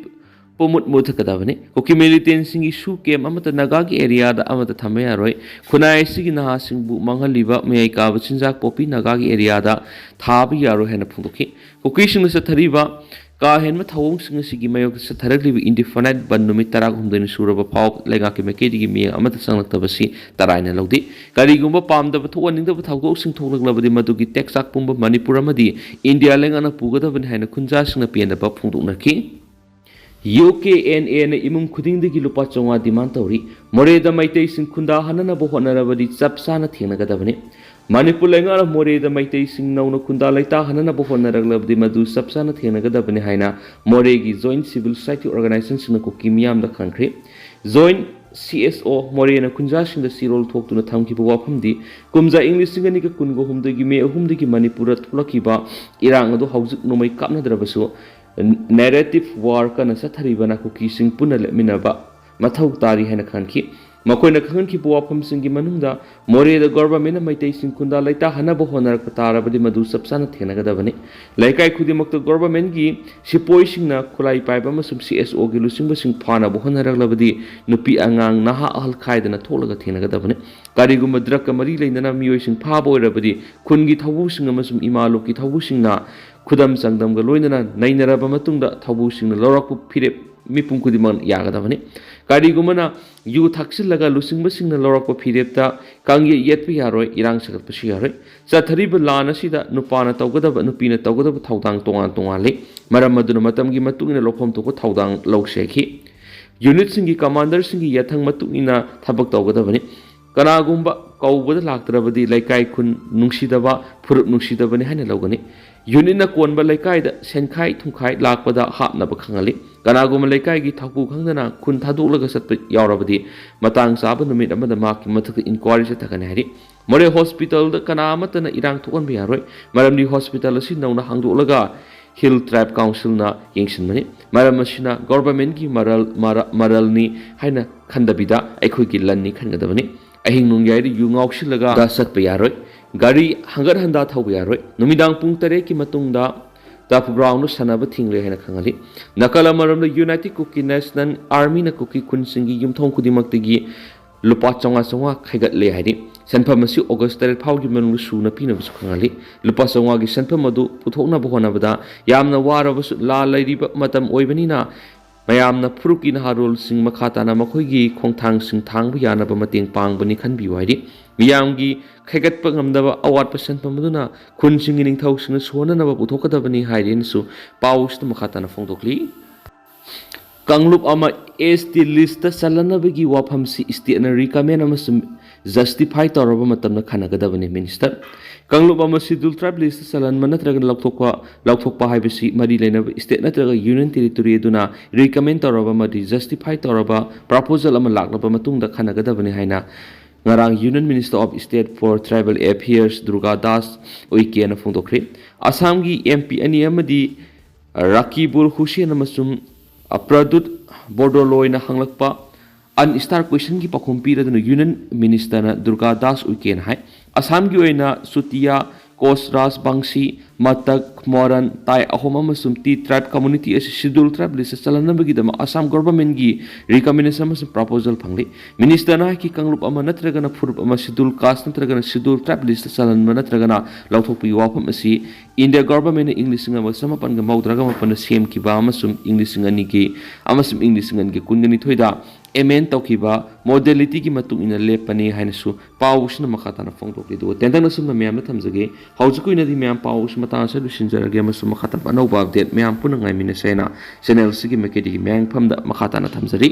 ꯄꯨꯝꯃꯨꯠ ꯃꯨꯠꯊꯠꯀꯗꯕꯅꯤ꯫ ꯀꯨꯀꯤ ꯃꯤꯂꯤꯇꯦꯟꯁꯤꯡꯒꯤ ꯁꯨ ꯀꯦꯝ ꯑꯃꯠꯇ ꯅꯥꯒꯥꯒꯤ ꯑꯦꯔꯤꯌꯥꯗ ꯑꯃꯠꯇ ꯊꯝꯕ ꯌꯥꯔꯣꯏ꯫ ꯈꯨꯟꯅꯥꯏ ꯑꯁꯤꯒꯤ ꯅꯍꯥꯁꯤꯡꯕꯨ ꯃꯥꯡꯍꯜꯂꯤꯕ ꯃꯌꯥꯏ ꯀꯥꯕ ꯆꯤꯟꯖꯥꯛ ꯄꯣꯄꯤ ꯅꯥꯒꯥꯒꯤ ꯑꯦꯔꯤꯌꯥꯗ ꯊꯥꯕ ꯌꯥꯔꯣꯏ ꯍꯥꯏꯅ ꯐꯣꯡꯗꯣꯛꯈꯤ꯫ ꯀꯨꯀꯤꯁꯤꯡꯅ ꯆꯠꯊꯔꯤꯕ ꯀꯥ ꯍꯦꯟꯕ ꯊꯧꯑꯣꯡꯁꯤꯡ ꯑꯁꯤꯒꯤ ꯃꯥꯌꯣꯛꯇ ꯆꯠꯊꯔꯛꯂꯤꯕ ꯏꯟꯗꯤꯐꯥꯏꯅꯥꯏꯠ ꯕꯟ ꯅꯨꯃꯤꯠ ꯇꯔꯥꯒ ꯍꯨꯝꯗꯣꯏꯅꯤ ꯁꯨꯔꯕ ꯐꯥꯎ ꯂꯩꯉꯥꯛꯀꯤ ꯃꯥꯏꯀꯩꯗꯒꯤ ꯃꯤꯠꯌꯦꯡ ꯑꯃꯠꯇ ꯆꯪꯂꯛꯇꯕꯁꯤ ꯇꯔꯥꯏꯅ ꯂꯧꯗꯦ꯫ ꯀꯔꯤꯒꯨꯝꯕ ꯄꯥꯝꯗꯕ ꯊꯣꯛꯍꯟꯅꯤꯡꯗꯕ ꯊꯧꯗꯣꯛꯁꯤꯡ ꯊꯣꯛꯂꯛꯂꯕꯗꯤ ꯃꯗꯨꯒꯤ ꯇꯦꯛꯆꯥꯛ ꯄꯨꯝꯕ ꯃꯅꯤꯄꯨꯔ ꯑꯃꯗꯤ ꯏꯟꯗꯤꯌꯥ ꯂꯩꯉꯥꯛꯅ ꯄꯨꯒꯗꯕꯅꯤ ꯍꯥꯏꯅ ꯈꯨꯟꯖꯥꯁꯤꯡꯅ ꯄꯦꯟꯗꯕ ꯐꯣꯡꯗꯣꯛꯅꯈꯤ꯫ ꯌꯨ ꯀꯦ ꯑꯦꯟ ꯑꯦꯅ ꯏꯃꯨꯡ ꯈꯨꯗꯤꯡꯗꯒꯤ ꯂꯨꯄꯥ ꯆꯥꯝꯃꯉꯥ ꯗꯤꯃꯥꯟ ꯇꯧꯔꯤ꯫ ꯃꯣꯔꯦꯗ ꯃꯩꯇꯩꯁꯤꯡ ꯈꯨꯟꯗꯥꯍꯟꯅꯅꯕ ꯍꯣꯠꯅꯔꯕꯗꯤ ꯆꯞ ꯆꯥꯅ ꯊꯦꯡꯅꯒꯗꯕꯅꯤ꯫ ꯃꯅꯤꯄꯨꯔ ꯂꯩꯉꯥꯛꯅ ꯃꯣꯔꯦꯗ ꯃꯩꯇꯩꯁꯤꯡ ꯅꯧꯅ ꯈꯨꯟꯗꯥ ꯂꯩꯇꯥꯍꯟꯅꯅꯕ ꯍꯣꯠꯅꯔꯛꯂꯕꯗꯤ ꯃꯗꯨ ꯆꯞ ꯆꯥꯅ ꯊꯦꯡꯅꯒꯗꯕꯅꯤ ꯍꯥꯏꯅ ꯃꯣꯔꯦꯒꯤ ꯖꯣꯏꯟꯠ ꯁꯤꯚꯤꯜ ꯁꯣꯁꯥꯏꯇꯤ ꯑꯣꯔꯒꯅꯥꯏꯖꯦꯁꯟꯁꯤꯡꯅ ꯀꯨꯀꯤ ꯃꯤꯌꯥꯝꯗ ꯈꯪꯈ꯭ꯔꯤ꯫ ꯖꯣꯏꯟꯠ ꯁꯤ ꯑꯦꯁ ꯑꯣ ꯃꯣꯔꯦꯅ ꯈꯨꯟꯖꯥꯁꯤꯡꯗ ꯆꯦꯔꯣꯜ ꯊꯣꯛꯇꯨꯅ ꯊꯝꯈꯤꯕ ꯋꯥꯐꯝꯗꯤ ꯀꯨꯝꯖꯥ ꯏꯪ ꯂꯤꯁꯤꯡ ꯑꯅꯤꯒ ꯀꯨꯟꯒ ꯍꯨꯝꯗꯣꯏꯒꯤ ꯃꯦ ꯑꯍꯨꯝꯗꯒꯤ ꯃꯅꯤꯄꯨꯔꯗ ꯊꯣꯛꯂꯛꯈꯤꯕ ꯏꯔꯥꯡ ꯑꯗꯨ ꯍꯧꯖꯤꯛ ꯅꯣꯡꯃꯩ ꯀꯥꯞꯅꯗ꯭ꯔꯕꯁꯨ ꯅꯦꯔꯦꯇꯤꯚ ꯋꯥꯔ ꯀꯟꯅ ꯆꯠꯊꯔꯤꯕꯅ ꯀꯨꯀꯤꯁꯤꯡ ꯄꯨꯟꯅ ꯂꯦꯞꯃꯤꯟꯅꯕ ꯃꯊꯧ ꯇꯥꯔꯤ ꯍꯥꯏꯅ ꯈꯟꯈꯤ꯫ ꯃꯈꯣꯏꯅ ꯈꯪꯍꯟꯈꯤꯕ ꯋꯥꯐꯝꯁꯤꯡꯒꯤ ꯃꯅꯨꯡꯗ ꯃꯣꯔꯦꯗ ꯒꯣꯚꯔꯟꯃꯦꯟꯠꯅ ꯃꯩꯇꯩꯁꯤꯡ ꯈꯨꯟꯗꯥ ꯂꯩꯇꯥꯍꯟꯅꯕ ꯍꯣꯠꯅꯔꯛꯄ ꯇꯥꯔꯕꯗꯤ ꯃꯗꯨ ꯆꯞ ꯆꯥꯅ ꯊꯦꯡꯅꯒꯗꯕꯅꯤ꯫ ꯂꯩꯀꯥꯏ ꯈꯨꯗꯤꯡꯃꯛꯇ ꯒꯣꯚꯔꯟꯃꯦꯟꯠꯀꯤ ꯁꯤꯄꯣꯏꯁꯤꯡꯅ ꯈꯨꯠꯂꯥꯏ ꯄꯥꯏꯕ ꯑꯃꯁꯨꯡ ꯁꯤ ꯑꯦꯁ ꯑꯣꯒꯤ ꯂꯨꯆꯤꯡꯕꯁꯤꯡ ꯐꯥꯅꯕ ꯍꯣꯠꯅꯔꯛꯂꯕꯗꯤ ꯅꯨꯄꯤ ꯑꯉꯥꯡ ꯅꯍꯥ ꯑꯍꯜ ꯈꯥꯏꯗꯅ ꯊꯣꯛꯂꯒ ꯊꯦꯡꯅꯒꯗꯕꯅꯤ꯫ ꯀꯔꯤꯒꯨꯝꯕ ꯗ꯭ꯔꯒꯀ ꯃꯔꯤ ꯂꯩꯅꯅ ꯃꯤꯑꯣꯏꯁꯤꯡ ꯐꯥꯕ ꯑꯣꯏꯔꯕꯗꯤ ꯈꯨꯟꯒꯤ ꯊꯧꯕꯨꯁꯤꯡ ꯑꯃꯁꯨꯡ ꯏꯃꯥ ꯂꯣꯛꯀꯤ ꯊꯧꯕꯨꯁꯤꯡꯅ ꯈꯨꯗꯝ ꯆꯥꯡꯗꯝꯒ ꯂꯣꯏꯅꯅ ꯅꯩꯅꯔꯕ ꯃꯇꯨꯡꯗ ꯊꯧꯕꯨꯁꯤꯡꯅ ꯂꯧꯔꯛꯄ ꯐꯤꯔꯦꯞ ꯃꯤꯄꯨꯝ ꯈꯨꯗꯤꯡꯃꯛ ꯌꯥꯒꯗꯕꯅꯤ꯫ ꯀꯔꯤꯒꯨꯝꯕꯅ ꯌꯨ ꯊꯛꯆꯤꯜꯂꯒ ꯂꯨꯆꯤꯡꯕꯁꯤꯡꯅ ꯂꯧꯔꯛꯄ ꯐꯤꯔꯦꯞꯇ ꯀꯥꯡꯌꯦꯠ ꯌꯦꯠꯄ ꯌꯥꯔꯣꯏ, ꯏꯔꯥꯡ ꯁꯥꯒꯠꯄꯁꯨ ꯌꯥꯔꯣꯏ꯫ ꯆꯠꯊꯔꯤꯕ ꯂꯥꯟ ꯑꯁꯤꯗ ꯅꯨꯄꯥꯅ ꯇꯧꯒꯗꯕ, ꯅꯨꯄꯤꯅ ꯇꯧꯒꯗꯕ ꯊꯧꯗꯥꯡ ꯇꯣꯉꯥꯟ ꯇꯣꯉꯥꯜꯂꯤ꯫ ꯃꯔꯝ ꯑꯗꯨꯅ ꯃꯇꯝꯒꯤ ꯃꯇꯨꯡ ꯏꯟꯅ ꯂꯧꯐꯝ ꯊꯣꯛꯄ ꯊꯧꯗꯥꯡ ꯂꯧꯁꯦ ꯍꯥꯏꯈꯤ꯫ ꯌꯨꯅꯤꯠꯁꯤꯡꯒꯤ ꯀꯃꯥꯟꯗꯔꯁꯤꯡꯒꯤ ꯌꯥꯊꯪ ꯃꯇꯨꯡ ꯏꯟꯅ ꯊꯕꯛ ꯇꯧꯒꯗꯕꯅꯤ꯫ ꯀꯅꯥꯒꯨꯝꯕ ꯀꯧꯕꯗ ꯂꯥꯛꯇ꯭ꯔꯕꯗꯤ ꯂꯩꯀꯥꯏ ꯈꯨꯟ ꯅꯨꯡꯁꯤꯗꯕ, ꯐꯨꯔꯨꯞ ꯅꯨꯡꯁꯤꯗꯕꯅꯤ ꯍꯥꯏꯅ ꯂꯧꯒꯅꯤ꯫ ꯌꯨꯅꯤꯠꯅ ꯀꯣꯟꯕ ꯂꯩꯀꯥꯏꯗ ꯁꯦꯟꯈꯥꯏ ꯊꯨꯝꯈꯥꯏ ꯂꯥꯛꯄꯗ ꯍꯥꯞꯅꯕ ꯈꯪꯍꯜꯂꯤ꯫ ꯀꯅꯥꯒꯨꯝꯕ ꯂꯩꯀꯥꯏꯒꯤ ꯊꯧꯄꯨ ꯈꯪꯗꯅ ꯈꯨꯟ ꯊꯥꯗꯣꯛꯂꯒ ꯆꯠꯄ ꯌꯥꯎꯔꯕꯗꯤ ꯃꯇꯥꯡ ꯆꯥꯕ ꯅꯨꯃꯤꯠ ꯑꯃꯗ ꯃꯍꯥꯛꯀꯤ ꯃꯊꯛꯇ ꯏꯟꯀ꯭ꯋꯥꯏꯔꯤ ꯆꯠꯊꯒꯅꯤ ꯍꯥꯏꯔꯤ꯫ ꯃꯣꯔꯦ ꯍꯣꯁꯄꯤꯇꯥꯜꯗ ꯀꯅꯥ ꯑꯃꯠꯇꯅ ꯏꯔꯥꯡ ꯊꯣꯛꯍꯟꯕ ꯌꯥꯔꯣꯏ, ꯃꯔꯝꯗꯤ ꯍꯣꯁꯄꯤꯇꯥꯜ ꯑꯁꯤ ꯅꯧꯅ ꯍꯥꯡꯗꯣꯛꯂꯒ ꯍꯤꯜ ꯇ꯭ꯔꯥꯏꯕ ꯀꯥꯎꯟꯁꯤꯜꯅ ꯌꯦꯡꯁꯤꯟꯕꯅꯤ꯫ ꯃꯔꯝ ꯑꯁꯤꯅ ꯒꯣꯚꯔꯟꯃꯦꯟꯠꯀꯤ ꯃꯔꯜ, ꯃꯔ-, ꯃꯔꯜꯅꯤ ꯍꯥꯏꯅ ꯈꯟꯗꯕꯤꯗ ꯑꯩꯈꯣꯏꯒꯤ ꯂꯟꯅꯤ ꯈꯟꯒꯗꯕꯅꯤ꯫ ꯑꯍꯤꯡ ꯅꯣꯡꯌꯥꯏꯗ ꯌꯨ ꯉꯥꯎꯁꯤꯜꯂꯒ ꯆꯠꯄ ꯌꯥꯔꯣꯏ꯫ ꯒꯥꯔꯤ ꯍꯪꯒꯠ ꯍꯟꯗꯥ ꯊꯧꯕ ꯌꯥꯔꯣꯏ꯫ ꯅꯨꯃꯤꯗꯥꯡ ꯄꯨꯡ ꯇꯔꯦꯠꯀꯤ ꯃꯇꯨꯡꯗ ꯇꯔꯐ ꯒ꯭ꯔꯥꯎꯟꯗ ꯁꯥꯟꯅꯕ ꯊꯤꯡꯂꯦ ꯍꯥꯏꯅ ꯈꯪꯍꯜꯂꯤ꯫ ꯅꯥꯀꯜ ꯑꯃꯔꯣꯝꯗ ꯌꯨꯅꯥꯏꯇꯦꯗ ꯀꯨꯀꯤ ꯅꯦꯁꯅꯦꯜ ꯑꯥꯔꯃꯤꯅ ꯀꯨꯀꯤ ꯈꯨꯟꯁꯤꯡꯒꯤ ꯌꯨꯝꯊꯣꯡ ꯈꯨꯗꯤꯡꯃꯛꯇꯒꯤ ꯂꯨꯄꯥ ꯆꯥꯝꯃꯉꯥ ꯆꯥꯝꯃꯉꯥ ꯈꯥꯏꯒꯠꯂꯦ ꯍꯥꯏꯔꯤ꯫ ꯁꯦꯟꯐꯝ ꯑꯁꯤ ꯑꯣꯒꯁ ꯇꯔꯦꯠ ꯐꯥꯎꯒꯤ ꯃꯅꯨꯡꯗ ꯁꯨꯅ ꯄꯤꯅꯕꯁꯨ ꯈꯪꯍꯜꯂꯤ꯫ ꯂꯨꯄꯥ ꯆꯥꯝꯃꯉꯥꯒꯤ ꯁꯦꯟꯐꯝ ꯑꯗꯨ ꯄꯨꯊꯣꯛꯅꯕ ꯍꯣꯠꯅꯕꯗ ꯌꯥꯝꯅ ꯋꯥꯔꯕꯁꯨ ꯂꯥꯟ ꯂꯩꯔꯤꯕ ꯃꯇꯝ ꯑꯣꯏꯕꯅꯤꯅ ꯃꯌꯥꯝꯅ ꯐꯨꯔꯨꯞꯀꯤ ꯅꯍꯥꯔꯣꯜꯁꯤꯡ ꯃꯈꯥ ꯇꯥꯅ ꯃꯈꯣꯏꯒꯤ ꯈꯣꯡꯊꯥꯡꯁꯤꯡ ꯊꯥꯡꯕ ꯌꯥꯅꯕ ꯃꯇꯦꯡ ꯄꯥꯡꯕꯅꯤ ꯈꯟꯕꯤꯌꯨ ꯍꯥꯏꯔꯤ꯫ ꯃꯤꯌꯥꯝꯒꯤ ꯈꯥꯏꯒꯠꯄ ꯉꯝꯗꯕ ꯑꯋꯥꯠꯄ ꯁꯦꯟꯐꯝ ꯑꯗꯨꯅ ꯈꯨꯟꯁꯤꯡꯒꯤ ꯅꯤꯡꯊꯧꯁꯤꯡꯅ ꯁꯨꯍꯟꯅꯅꯕ ꯄꯨꯊꯣꯛꯀꯗꯕꯅꯤ ꯍꯥꯏꯔꯤ ꯍꯥꯏꯅꯁꯨ ꯄꯥꯎ ꯑꯁꯤꯗ ꯃꯈꯥ ꯇꯥꯅ ꯐꯣꯡꯗꯣꯛꯂꯤ꯫ ꯀꯥꯡꯂꯨꯞ ꯑꯃ ꯑꯦꯁ ꯇꯤ ꯂꯤꯁꯇ ꯆꯜꯍꯟꯅꯕꯒꯤ ꯋꯥꯐꯝꯁꯤ ꯁ꯭ꯇꯦꯠꯅ ꯔꯤꯀꯃꯦꯟ ꯑꯃꯁꯨꯡ ꯖꯁꯇꯤꯐꯥꯏ ꯇꯧꯔꯕ ꯃꯇꯝꯗ ꯈꯟꯅꯒꯗꯕꯅꯤ, ꯃꯤꯅꯤꯁꯇꯔ꯫ ꯀꯥꯡꯂꯨꯞ ꯑꯃ ꯁꯦꯗ꯭ꯌꯨꯜ ꯇ꯭ꯔꯥꯏꯕ ꯂꯤꯁꯇ ꯆꯜꯍꯟꯕ ꯅꯠꯇ꯭ꯔꯒ ꯂꯧꯊꯣꯛꯄ, ꯂꯧꯊꯣꯛꯄ ꯍꯥꯏꯕꯁꯤ ꯃꯔꯤ ꯂꯩꯅꯕ ꯁ꯭ꯇꯦꯠ ꯅꯠꯇ꯭ꯔꯒ ꯌꯨꯅꯤꯌꯟ ꯇꯦꯔꯤꯇꯣꯔꯤ ꯑꯗꯨꯅ ꯔꯤꯀꯃꯦꯟ ꯇꯧꯔꯕ ꯑꯃꯗꯤ ꯖꯁꯇꯤꯐꯥꯏ ꯇꯧꯔꯕ ꯄ꯭ꯔꯄꯣꯖꯦꯜ ꯑꯃ ꯂꯥꯛꯂꯕ ꯃꯇꯨꯡꯗ ꯈꯟꯅꯒꯗꯕꯅꯤ ꯍꯥꯏꯅ ꯉꯔꯥꯡ union minister of state for tribal affairs Durga Das ꯎꯏꯀꯦꯅ ꯐꯣꯡꯗꯣꯛꯈ꯭ꯔꯦ꯫ ꯑꯁꯥꯝꯒꯤ ꯑꯦꯝ ꯄꯤ ꯑꯅꯤ ꯑꯃꯗꯤ ꯔꯥꯀꯤꯕꯨꯜ ꯍꯨꯁꯦꯟ ꯑꯃꯁꯨꯡ ꯄ꯭ꯔꯗꯨꯠ ꯕꯣꯔꯗꯣꯂꯣꯏꯅ ꯍꯪꯂꯛꯄ ꯑꯟ ꯁ꯭ꯇꯥꯔ ꯀ꯭ꯋꯦꯁꯟꯒꯤ ꯄꯥꯎꯈꯨꯝ ꯄꯤꯔꯗꯨꯅ ꯌꯨꯅꯤꯌꯟ ꯃꯤꯅꯤꯁꯇꯔꯅ ꯗꯨꯔꯒꯥ ꯗꯥꯁ ꯎꯏꯀꯦꯅ ꯍꯥꯏ꯫ ꯑꯁꯥꯝꯒꯤ ꯑꯣꯏꯅ ꯆꯨꯇꯤꯌꯥ, ꯀꯣꯁ ꯔꯥꯖ ꯕꯪꯁꯤ, ꯃꯇꯛ, ꯃꯣꯔꯟ, ꯇꯥꯏ ꯑꯍꯨꯝ ꯑꯃꯁꯨꯡ ꯇꯤ ꯇ꯭ꯔꯥꯏꯕ ꯀꯝꯃꯨꯅꯤꯇꯤ ꯑꯁꯤ ꯁꯦꯗ꯭ꯌꯨꯜ ꯇ꯭ꯔꯥꯏꯕ ꯂꯤꯁꯇ ꯆꯜꯍꯟꯅꯕꯒꯤꯗꯃꯛ ꯑꯁꯥꯝ ꯒꯣꯚꯔꯟꯃꯦꯟꯠꯒꯤ ꯔꯤꯀꯃꯦꯟꯗꯦꯁꯟ ꯑꯃꯁꯨꯡ ꯄ꯭ꯔꯄꯣꯖꯦꯜ ꯐꯪꯂꯤ꯫ ꯃꯤꯅꯤꯁꯇꯔꯅ ꯍꯥꯏꯈꯤ, ꯀꯥꯡꯂꯨꯞ ꯑꯃ ꯅꯠꯇ꯭ꯔꯒꯅ ꯐꯨꯔꯨꯞ ꯑꯃ ꯁꯦꯗ꯭ꯌꯨꯜ ꯀꯥꯁ ꯅꯠꯇ꯭ꯔꯒꯅ ꯁꯦꯗ꯭ꯌꯨꯜ ꯇ꯭ꯔꯥꯏꯕ ꯂꯤꯁꯇ ꯆꯜꯍꯟꯕ ꯅꯠꯇ꯭ꯔꯒꯅ ꯂꯧꯊꯣꯛꯄꯒꯤ ꯋꯥꯐꯝ ꯑꯁꯤ ꯏꯟꯗꯤꯌꯥ ꯒꯣꯚꯔꯟꯃꯦꯟꯠꯅ ꯏꯪ ꯂꯤꯁꯤꯡ ꯑꯃ ꯆꯃꯥꯄꯟꯒ ꯃꯧꯗ꯭ꯔꯥꯒ ꯃꯥꯄꯟꯗ ꯁꯦꯝꯈꯤꯕ ꯑꯃꯁꯨꯡ ꯏꯪ ꯂꯤꯁꯤꯡ ꯑꯅꯤꯒꯤ ꯑꯃꯁꯨꯡ ꯏꯪ ꯂꯤꯁꯤꯡ ꯑꯅꯤꯒꯤ ꯀꯨꯟꯒ ꯅꯤꯊꯣꯏꯗ ꯑꯦꯃꯦꯟ ꯇꯧꯈꯤꯕ ꯃꯣꯗꯦꯂꯤꯇꯤꯒꯤ ꯃꯇꯨꯡ ꯏꯟꯅ ꯂꯦꯞꯄꯅꯤ ꯍꯥꯏꯅꯁꯨ ꯄꯥꯎ ꯑꯁꯤꯅ ꯃꯈꯥ ꯇꯥꯅ ꯐꯣꯡꯗꯣꯛꯂꯤ꯫ ꯑꯗꯨꯒ ꯇꯦꯟꯇꯛꯅ ꯁꯨꯝꯅ ꯃꯌꯥꯝꯗ ꯊꯝꯖꯒꯦ꯫ ꯍꯧꯖꯤꯛꯀꯤ ꯑꯣꯏꯅꯗꯤ ꯃꯌꯥꯝ ꯄꯥꯎ ꯑꯁꯤ ꯃꯇꯥꯡ ꯑꯁꯤꯗ ꯂꯣꯏꯁꯤꯟꯖꯔꯒꯦ ꯑꯃꯁꯨꯡ ꯃꯈꯥ ꯇꯥꯕ ꯑꯅꯧꯕ ꯑꯞꯗꯦꯠ ꯃꯌꯥꯝ ꯄꯨꯟꯅ ꯉꯥꯏꯃꯤꯟꯅꯁꯦ ꯍꯥꯏꯅ ꯆꯦꯅꯦꯜ ꯑꯁꯤꯒꯤ ꯃꯥꯏꯀꯩꯗꯒꯤ ꯃꯌꯥꯝꯐꯝꯗ ꯃꯈꯥ ꯇꯥꯅ ꯊꯝꯖꯔꯤ꯫